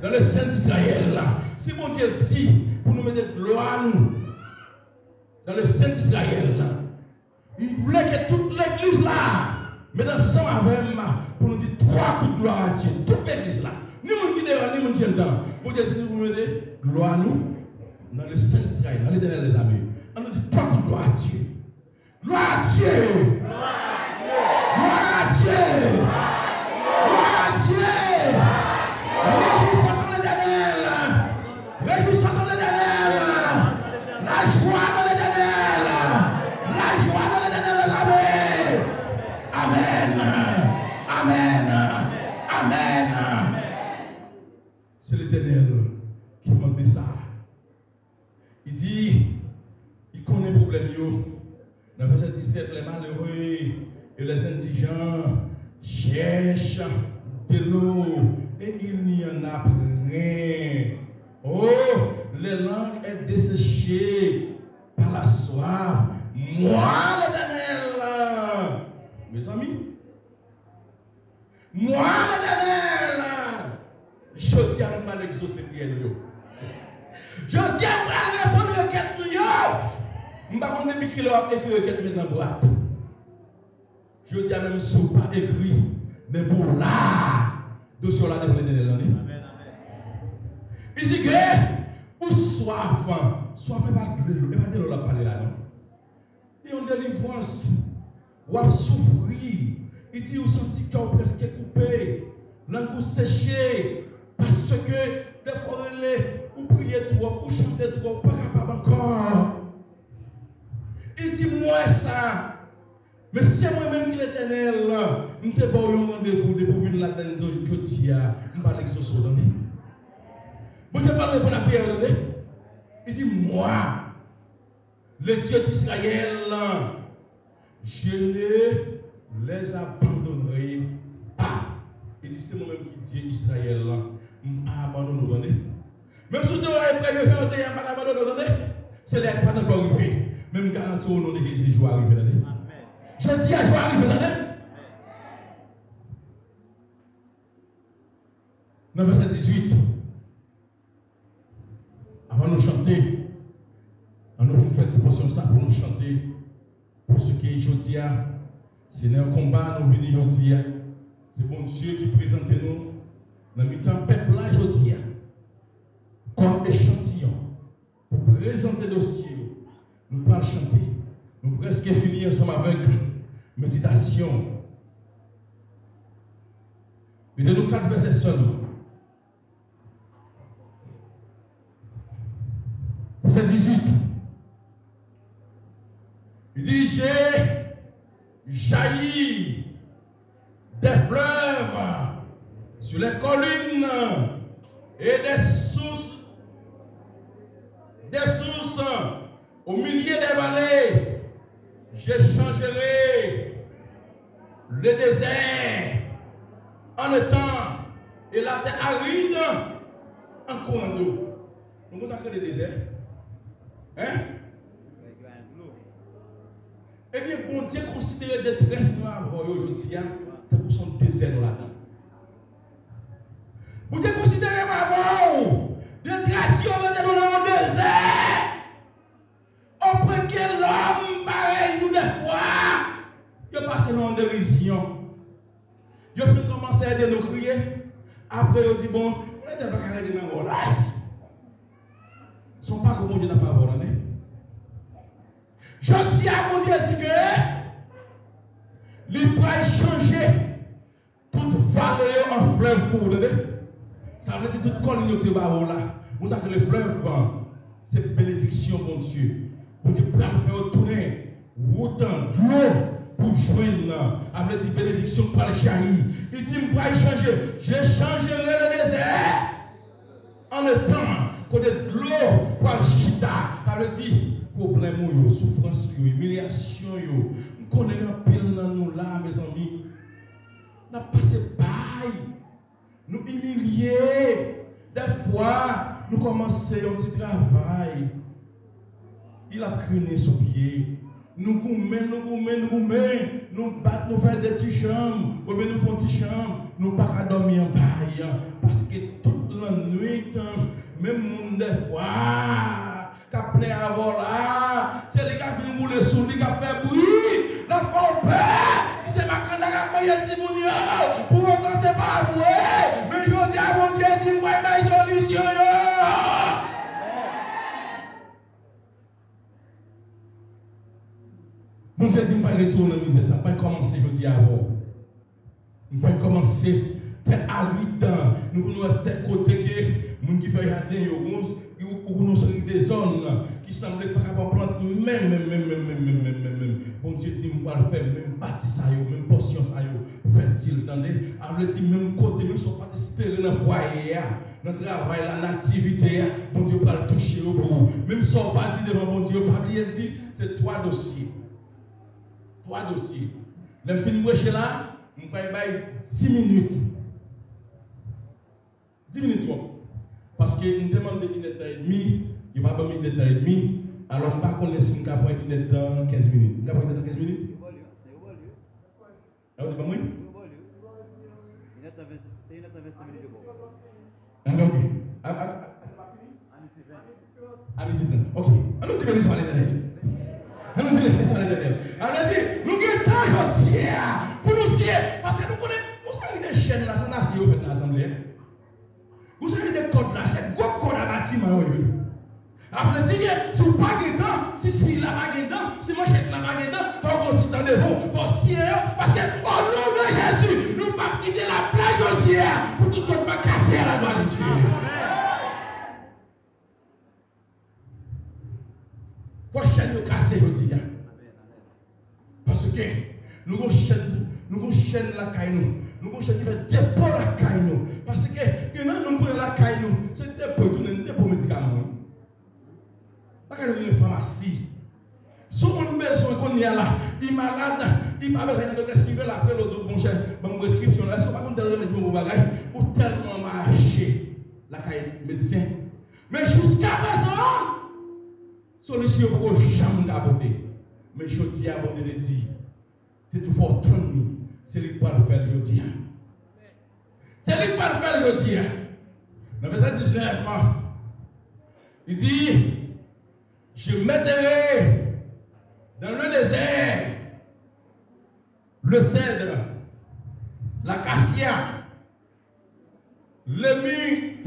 Dans le sein d'Israël. Si Bondye di pou nou mete glwa nou dans le sein d'Israël, m vle ke tout legliz la met ansanm avè m pou nou di twa kout glwa a Dye. Tout legliz la. Ni moun ki deyò, ni moun ki anndan. Bondye di nou pou mete glwa nou dans le sein d'Israël, dans l'Éternel des armées. Ann nou di twa kout glwa a Dye. Glwa a Dye! Glwa a Dye! Glwa a Dye! Rejwisans an Letènèl! Rejwisans an Letènèl! Lajwa nan Letènèl! Lajwa nan Letènèl dèzame! Amèn! Amèn! Amèn! Se Letènèl ki mande sa. Li di, li konnen pwoblèm yo. Nan vèsè disèt, les malheureux et les indigents cherchent de l'eau et il n'y en a point. Oh, les langues est desséchée par la soif. Moi, l'Éternel. Mezanmi, Mwa Letènèl, jodi a m pral egzose priyè nou yo. Jodi a m pral reponn rekèt nou yo. M pa konn depi kilè w ap ekri rekèt ou met nan bwat. Jodi a menm si w pa ekri, men pou w la, dosye w la devan Letènèl, tande. Li di ke ou swaf, swaf e pa dlo, e pa dlo l ap pale la non. Gen yon delivrans. W ap soufri. Li di ou santi kè w prèske koupe. Lang ou seche. Paske dèfwa w rele, ou priye twòp, ou chante twòp, ou pa kapab ankò. Li di m wè sa. Men se mwen menm ki Letènèl, m te ba w yon randevou depi w vin ladann jodi a, m pral egzose w, tande. Bondye pral reponn a priyè w, tande. Li di, Moi, le Dieu d'Israël, je ne les abandonnerai pas. Li di, Se mwen menm ki Dye Izrayèl la, m pa abandone w, tande. Menm si w te wè prèv yo jan yo te ye a, m pa t abandone w, tande. Se lè a ki pa t ankò rive. Men m garanti w, o non de Jezi, jou a rive, tande. Jodi a, jou a rive, tande. Nan vèsè dizuit, avan nou chante, ann nou fè ti pòsyon sa pou nou chante. Paske jodi a, se nan yon konba nou vini jodi a. Se Bondye ki prezante nou nan mitan pèp la jodi a. Kòm echantiyon, pou prezante dosye yo, nou pral chante. Nou prèske fini ansanm avèk meditasyon. Li te nou kat vèsè sèlman. Vèsè dizuit. Li di, J'ai jailli des fleuves sur les collines et des sources, des sources au milieu des vallées. Je changerai le désert en étang et la terre aride en courant d'eau. Nou konn sa k rele dezè? Hein? Ebyen, Bondye konsidere detrès mwen avè w yo jodi a tankou se yon dezè nou ladan. Bondye konsidere mwen avè w detrès yo mete nou nan yon dezè. Au point que lòm parèy nou dèfwa, yo pase nan yon derizyon. Yo fin kòmanse ede nou kriye. Apre yo di, bon, nou te pa ka rete nan wòl la. Se yon pako Bondye nan favè w la, men. Jodi a, Bondye di ke li pral chanje tout vale yo an flèv pou ou, tande? Sa vle di tout kòlin yo te ba ou la. Ou sa ke le flèv, se benediksyon Bondye. Bondye pral fè yo tounen wout dlo pou jwenn nan. Sa vle di benediksyon pral jayi. Li di, m pral chanje. Je changerai le désert en étang, kote dlo pral chita. Sa vle di pwoblèm ou yo, soufrans ou yo, imilyasyon yo. M konnen anpil nan nou la, mezanmi. N ap pase bay. Nou imilye. Dèfwa, nou kòmanse yon ti travay. Li ap krenen sou pye. Nou goumen, nou goumen, nou goumen. Nou bat, nou fè de ti chanm. Oubyen nou fè yon ti chanm. Nou pa ka dòmi anba a. Paske tout lannwit, menm moun dèfwa k ap plenn avè w la, se li k ap vin boule sou li, k ap fè bri, l ap fè w pè. Di se makanda k ap manje timoun yo. Poutan se pa vre. Men jodi a, Bondye di, m pral bay solisyon yo. Bondye di, m pral retire w nan mizè sa. M pral kòmanse jodi a avè w. M pral kòmanse tè arid. Nou konn wè tè kote ke moun ki fè jaden yo, ou konn yon seri de zòn ki sanble pa kapab plant menm, menm, menm, menm. Bondye di, m pral fè menm pati sa yo, menm pòsyon sa yo fètil, tande? Sa vle di menm kote, menm sa w pa t espere nan fwaye a, nan travay la, nan aktivite a, Bondye pral touche yo pou ou. Menm sa w pa di devan Bondye, pa bliye l di, se twa dosye. Twa dosye. Lè m fin preche la, m pral bay dis minit. Dis minit twòp. Paske m te mande inèdtan edmi, yo pa ban m inèdtan edmi, alò m pa konnen si m ka pran inèdtan kenz minit. M ka pran inèdtan kenz minit? Yo ba w li, se yo ba w li. Sa yo te ban mwen? Yo ba w li. Inèdtan ven, se inèdtan vennsenk minit yo ba w. Anben, oke. A, a, a, a midi trant. Ok. Ann nou di beniswa Letènèl. Ann nou di beniswa Letènèl. Sa vle di, nou gen tan jodi a pou nou siye. Paske nou konnen, yon seri de chèn la, se nan siye yo fèt nan asanble a. Yon seri de kòd la, se gwo kòd a batiman yo ye. Sa vle di ke si w pa gen tan, si siy la pa gen tan, si manchèt la pa gen tan, fò w gon ti tan devan w, fò w siye yo, paske, o non de Jezi, nou p ap kite laplas jodi a pou tout kòd pa kase a la glwa de Dye. Fò chèn yo kase jodi a. Paske nou gon chèn, nou gon chèn lakay nou. Nou gon chèn ki fè depo lakay nou. Paske gen nan nou pran lakay nou, se depo tounen depo medikaman wi. Lakay nou gen famasi. Si yon moun bezwen kounye a la, li malad, li pa bezwen nan doktè, si l apre l, ou di l, monchè, ban m preskripsyon la. Èske w pa konn tèl remèd pou bagay? Ou tèlman mache lakay medsen. Men jiskaprezan, solisyon yo poko janm ka pote. Men jodi a, Bondye te di, te tou fè w tann li, se li k pral fè l jodi a. Se li k pral fè l jodi a. Nan vèsè diznèf, li di, Je mettrai dans le désert le cèdre, l'acacia, le myrte,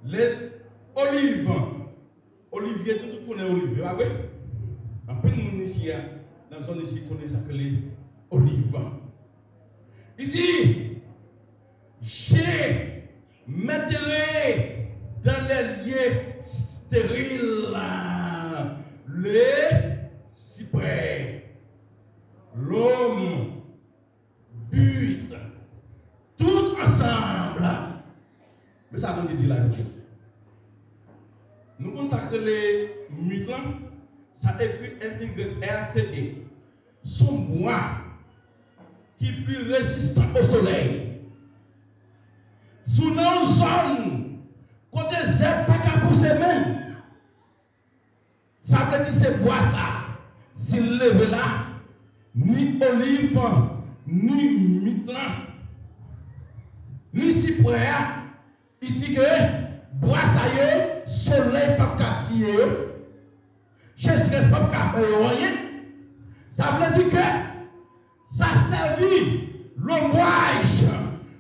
les olives. Olivye, tout, tout konnen olivye, pa vre? Anpil moun isi a, nan zòn isi, konnen sa k rele oliv. Li di, Je mettrai dans les lieux stériles le cyprès, l'orme, buis, tout ansanm. Men sa Bondye di la, jodi a. Nou konn sa k rele mit lan? Sa ekri M Y R T E. Se yon bwa ki pli rezistan o solèy. Si w nan yon zòn kote zèb pa ka pouse menm, sa vle di se bwa sa, si l leve la, ni oliv, ni mit lan, ni siprè a, li di ke bwa sa yo, solèy p ap ka tiye yo, sechrès p ap ka fè yo anyen. Sa vle di ke sa sèvi lonbraj.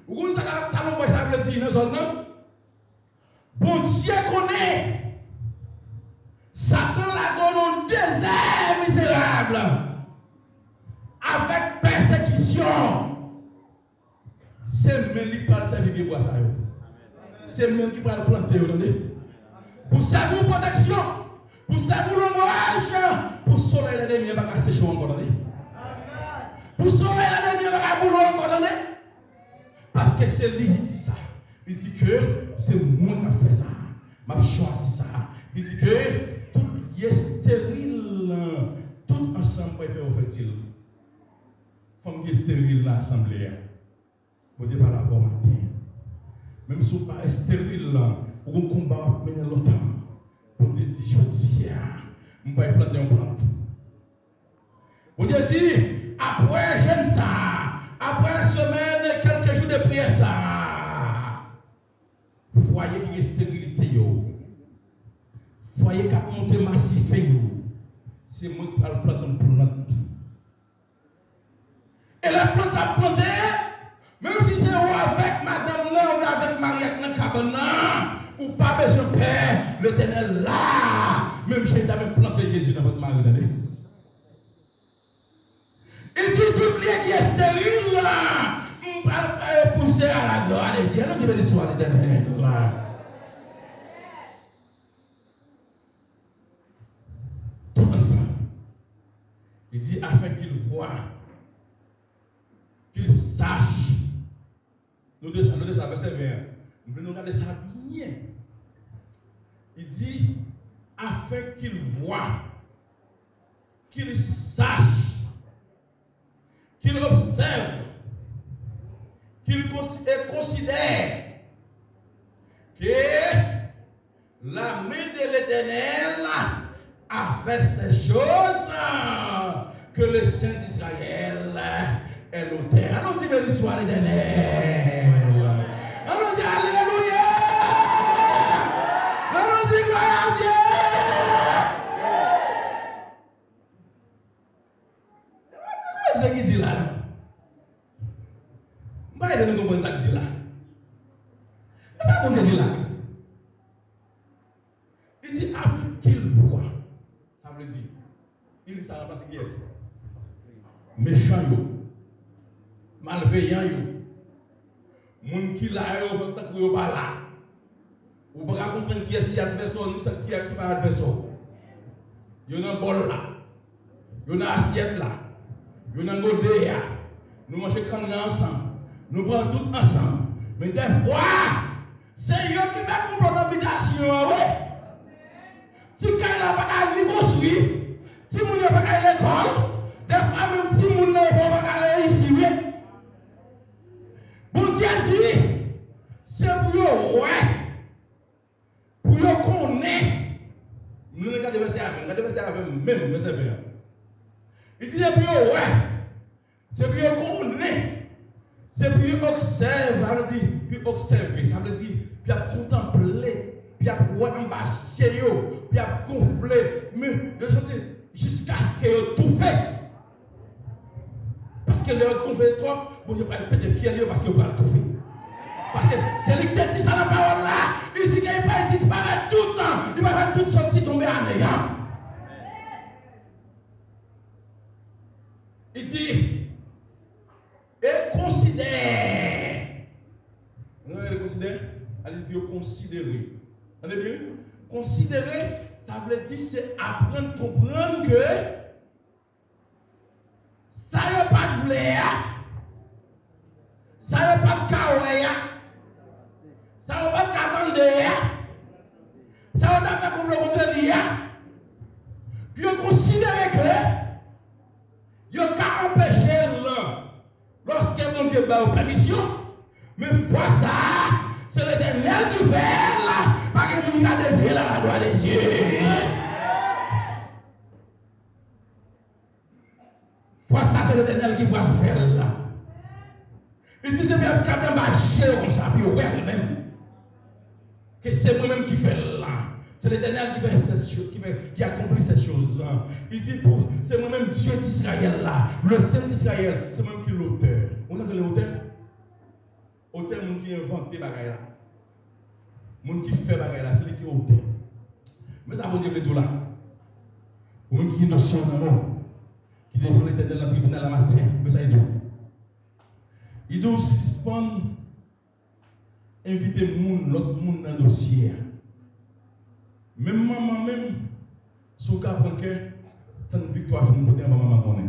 Ou konn sa, sa lonbraj sa vle di nan zòn nan? Bondye konnen Satan lage w nan yon dezè mizerab avèk pèsekisyon. Se men li k pral sèvi pye bwa sa yo. Se men li k pral plante yo, tande. Pou sèvi w pwoteksyon, pou sèvi w lonbraj, pou solèy lènmi an pa ka seche w ankò, tande. Pou solèy lènmi an pa ka boule w ankò, tande. Paske se li ki di sa. Li di ke se mwen k ap fè sa. M ap chwazi sa. Li di ke tout lye esteril, tout ansanm mwen fè yo fètil. Fanm ki esteril nan asanble a, Bondye pale avè w maten. Menm si w pa esteril, ou gon konba w ap mennen lontan. Bondye di, jodi a, m pral plante yon plant. Bondye di, apre jèn sa a, apre semèn, kèlke jou de priyè sa a, fwaye ki gen esterilite yo, fwaye k ap monte masife yo, se mwen k pral plante yon plant. E lè plant sa ap plante, menm si se ou avèk madanm nan, oubyen avèk mari a k nan kabann nan, ou pa bezwen pè, Letènèl la. Menm jan li ta menm plante Jezi nan vant Mari, tande. Li di, tout lye ki esteril la, m pral fè yo pouse à la gloire de Dieu. Ann nou di, beni swa Letènèl. Tout ansanm. Li di, afin qu'il voie, qu'il sache. Note sa, note sa, vèsè ven an. M vle nou gade sa byen. Li di, afin qu'il voie, qu'il sache, qu'il observe, qu'il cons- et considère que la main de l'Éternel a fait ces choses, que le Saint d'Israël est l'auteur. Ann nou di, beni swa Letènèl. Ann nou di, alelouya. Ann nou di, glwa a Dye. Se ki di la, non? M pa ede nou konprann sa k di la. Men sa Bondye di la. Li di, afin qu'il voie. Sa vle di, il sa ranplase kiyès? Mechan yo, malveyan yo, moun ki la yo fè tankou yo pa la. Ou pa ka konprann kiyès ki advèsè w, ni sa ki, ki pa advèsè w. Yo nan bòl la. Yo nan asyèt la. Yo nan gode a. Nou manje kann nan ansanm. Nou pran tout ansanm. Men dèfwa, se yo ki fè konplo nan bitasyon an, wi. Ti kay la pa ka ni konstwi, timoun yo pa ka al lekòl, dèfwa menm timoun nan yo pa ka reyisi, wi. Bondye di, se pou yo wè, pou yo konnen. Nou gade vèsè a menm, gade vèsè a menm, menm vèsè ven an. Li di, se pou yo wè, se pou yo konnen, se pou yo obsève, sa vle di, pou yo obsève, sa vle di, pou y ap kontanple, pou y ap wè anba je yo, pou y ap gonfle, men yo santi jiskaske yo toufe. Paske lè yo gonfle twòp, Bondye pral pete fyèl yo paske yo pral toufe. Paske se li ki te di sa nan pawòl la, li di ke li pral disparèt toutan, li pral fè tout sòti tonbe aneyan. Li di, e konsidè. Nou rele konsidè, al di yo konsidere. Tande byen, wi. Konsidere, sa vle di se aprann konprann ke sa yo pa t vle a, sa yo pa t ka wè a, sa yo pa t ka tande a, sa yo t ap fè konplo kont li a, pou yo konsidere ke yo ka anpeche l lòske Bondye ba yo pèmisyon, men fwa sa a, se Letènèl ki fè l, pa gen moun ki ka devye l à la gloire de Dieu. Fwa sa, se Letènèl ki pral fè l la. Li di, se pou y ap gade anba je yo konsa, pou yo wè l menm. Ke se mwen menm ki fè l la. Se Letènèl ki fè ces choses, ki fè, qui accomplit ces choses. Li di, pou, se mwen menm Dye d'Israël la, le Saint d'Israël, se mwen menm ki lotè. Ou konnen ki lotè? Otè, moun ki envante bagay la. Moun ki fè bagay la, se li ki otè. Men sa Bondye vle di w la. Ou menm ki gen dosye w nan men w, ki devan Letènèl nan tribinal la maten, men sa li di w. Li di w sispann envite moun, lòt moun nan dosye a. Menm manman menm, si w ka pran kè, tann viktwa fin pote anba manman konnen.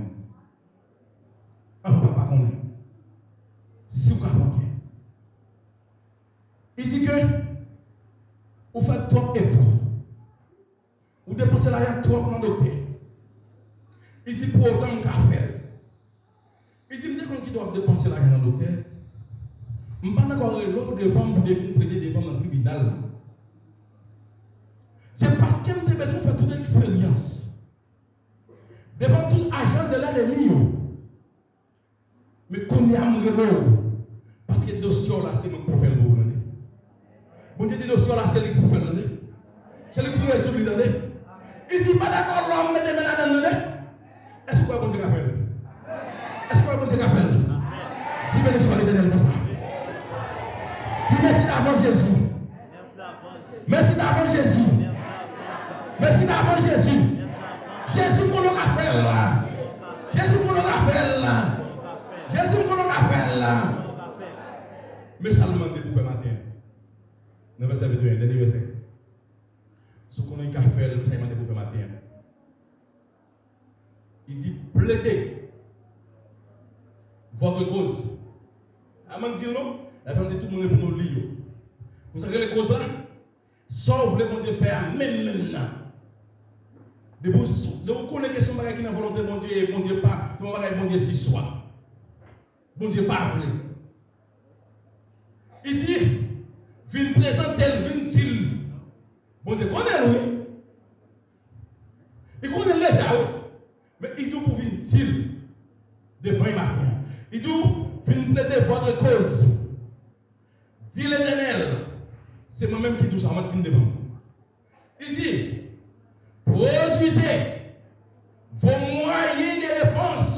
Anba papa konnen. Si w ka pran kè. Li di ke ou fè twòp efò. Ou depanse lajan twòp nan doktè. Li di pou otan m ka fè l. Li di m te konn kite w ap depanse lajan nan doktè. M pa t ankò rele w devan m pou te vin plede devan m nan tribinal la. Se paske m te bezwen fè tout eksperyans devan tout agent de l'ennemi yo. Men kounye a m rele w, paske dosye w la se mwen k pou fè l pou ou, tande. Bondye di dosye w la se li k pou fè l, tande. Se li k pou rezoud li, tande. Li di pa dakò lòm mete men ladann, tande. Èske w kwè Bondye ka fè l? Èske w kwè Bondye ka fè l? Di beniswa Letènèl konsa. Di mèsi davan Jezi. Mèsi davan Jezi. Mèsi davan Jezi. Jezi konnen w ka fè l la. Jezi konnen w ka fè l la. Jezi konnen w ka fè l la. Men sa l mande pou fè maten an. Nan vèsè venteyen, dènye vèsè. Si w konnen w ka fè l, men sa l mande pou fè maten an. Li di, plaidez votre cause. A, m ap di l non, la fèm di tout moun reponn ou li yo. Pou sa k rele koz la, sa w vle Bondye fè a menm menm nan. Depi w, depi w konnen ke se yon bagay ki nan volonte Bondye, e Bondye pa, se yon bagay Bondye siswa. Bondye pa vle. Li di, vin prezante l, vin di l. Bondye konnen l, wi. Li konnen l deja, wi. Men li di w pou vin di l devan l maten an. Li di w, vin plede votre cause. Di Letènèl, se mwen menm ki di w sa, mwen ki vin devan w. Li di, produisez vos moyens de défense,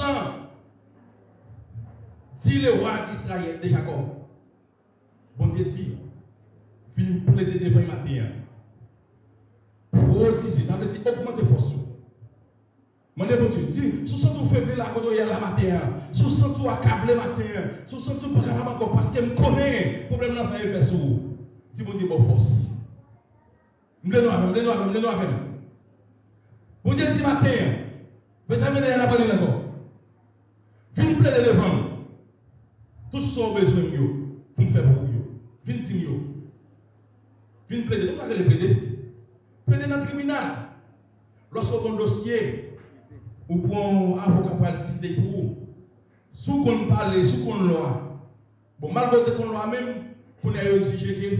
dit le roi d'Israël, de Jacob. Bondye di, vin plede devan l maten an. Pwodise, sa vle di ogmante fòs ou. Mande Bondye, di, si w santi w febli la kote w ye a la maten an, si w santi w akable maten an, si w santi w pa kapab ankò, paske m konnen pwoblèm nan fè efè sou ou. Di Bondye ba w fòs. M vle nou avè m, m vle nou avè m, m vle nou avè m. Bondye di maten an, vèsè venteyen an, n ap rele l ankò. Vin plede devan m. Tout sa w bezwen m yo, pou m fè pou ou yo. Vin di m yo. Vin plede. Nou pa rele plede. Plede nan tribinal. Lòske w gen yon dosye, ou pran yon avoka pou al diskite pou ou. Si w konn pale, si w konn lwa, bon, malgre w te konn lwa menm, kounye a yo egzije ke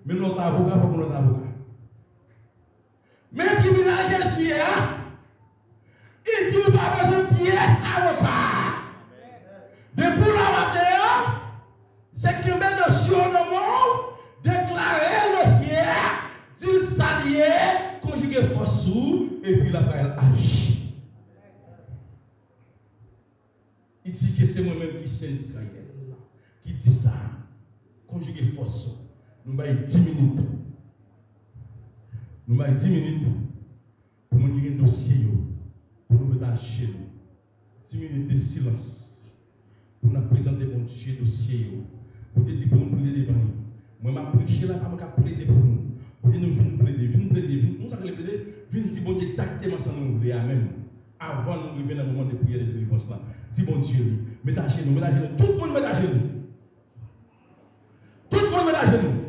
menm lè w te avoka, fòk w lòt avoka. Men tribinal Jezi ye a, li di ou pa bezwen pyès avoka. Depi w la maten an, se kenbe dosye w nan men w, deklare dosye a, di l sa l ye, konjige fòs sou, epi l ap bay aji. Li di ke se mwen menm ki Sen Izrayèl ki di sa. Konjige fòs. Nou bay dis minit. Nou bay dis minit pou moun ki gen dosye yo, pou nou met ajenou. Dis minit de silans. Pou n ap prezante Bondye dosye yo. Pou te di pou nou plede devan li. Mwen m ap preche la, pa mwen k ap plede pou nou. Pou te nou vin plede, vin plede, vin, nou sa k rele plede, vin di Bondye egzakteman sa nou vle a menm. Avan nou rive nan moman de priyè de delivrans la, di Bondye wi. Met ajenou, met ajenou. Tout moun met ajenou. Tout moun met ajenou.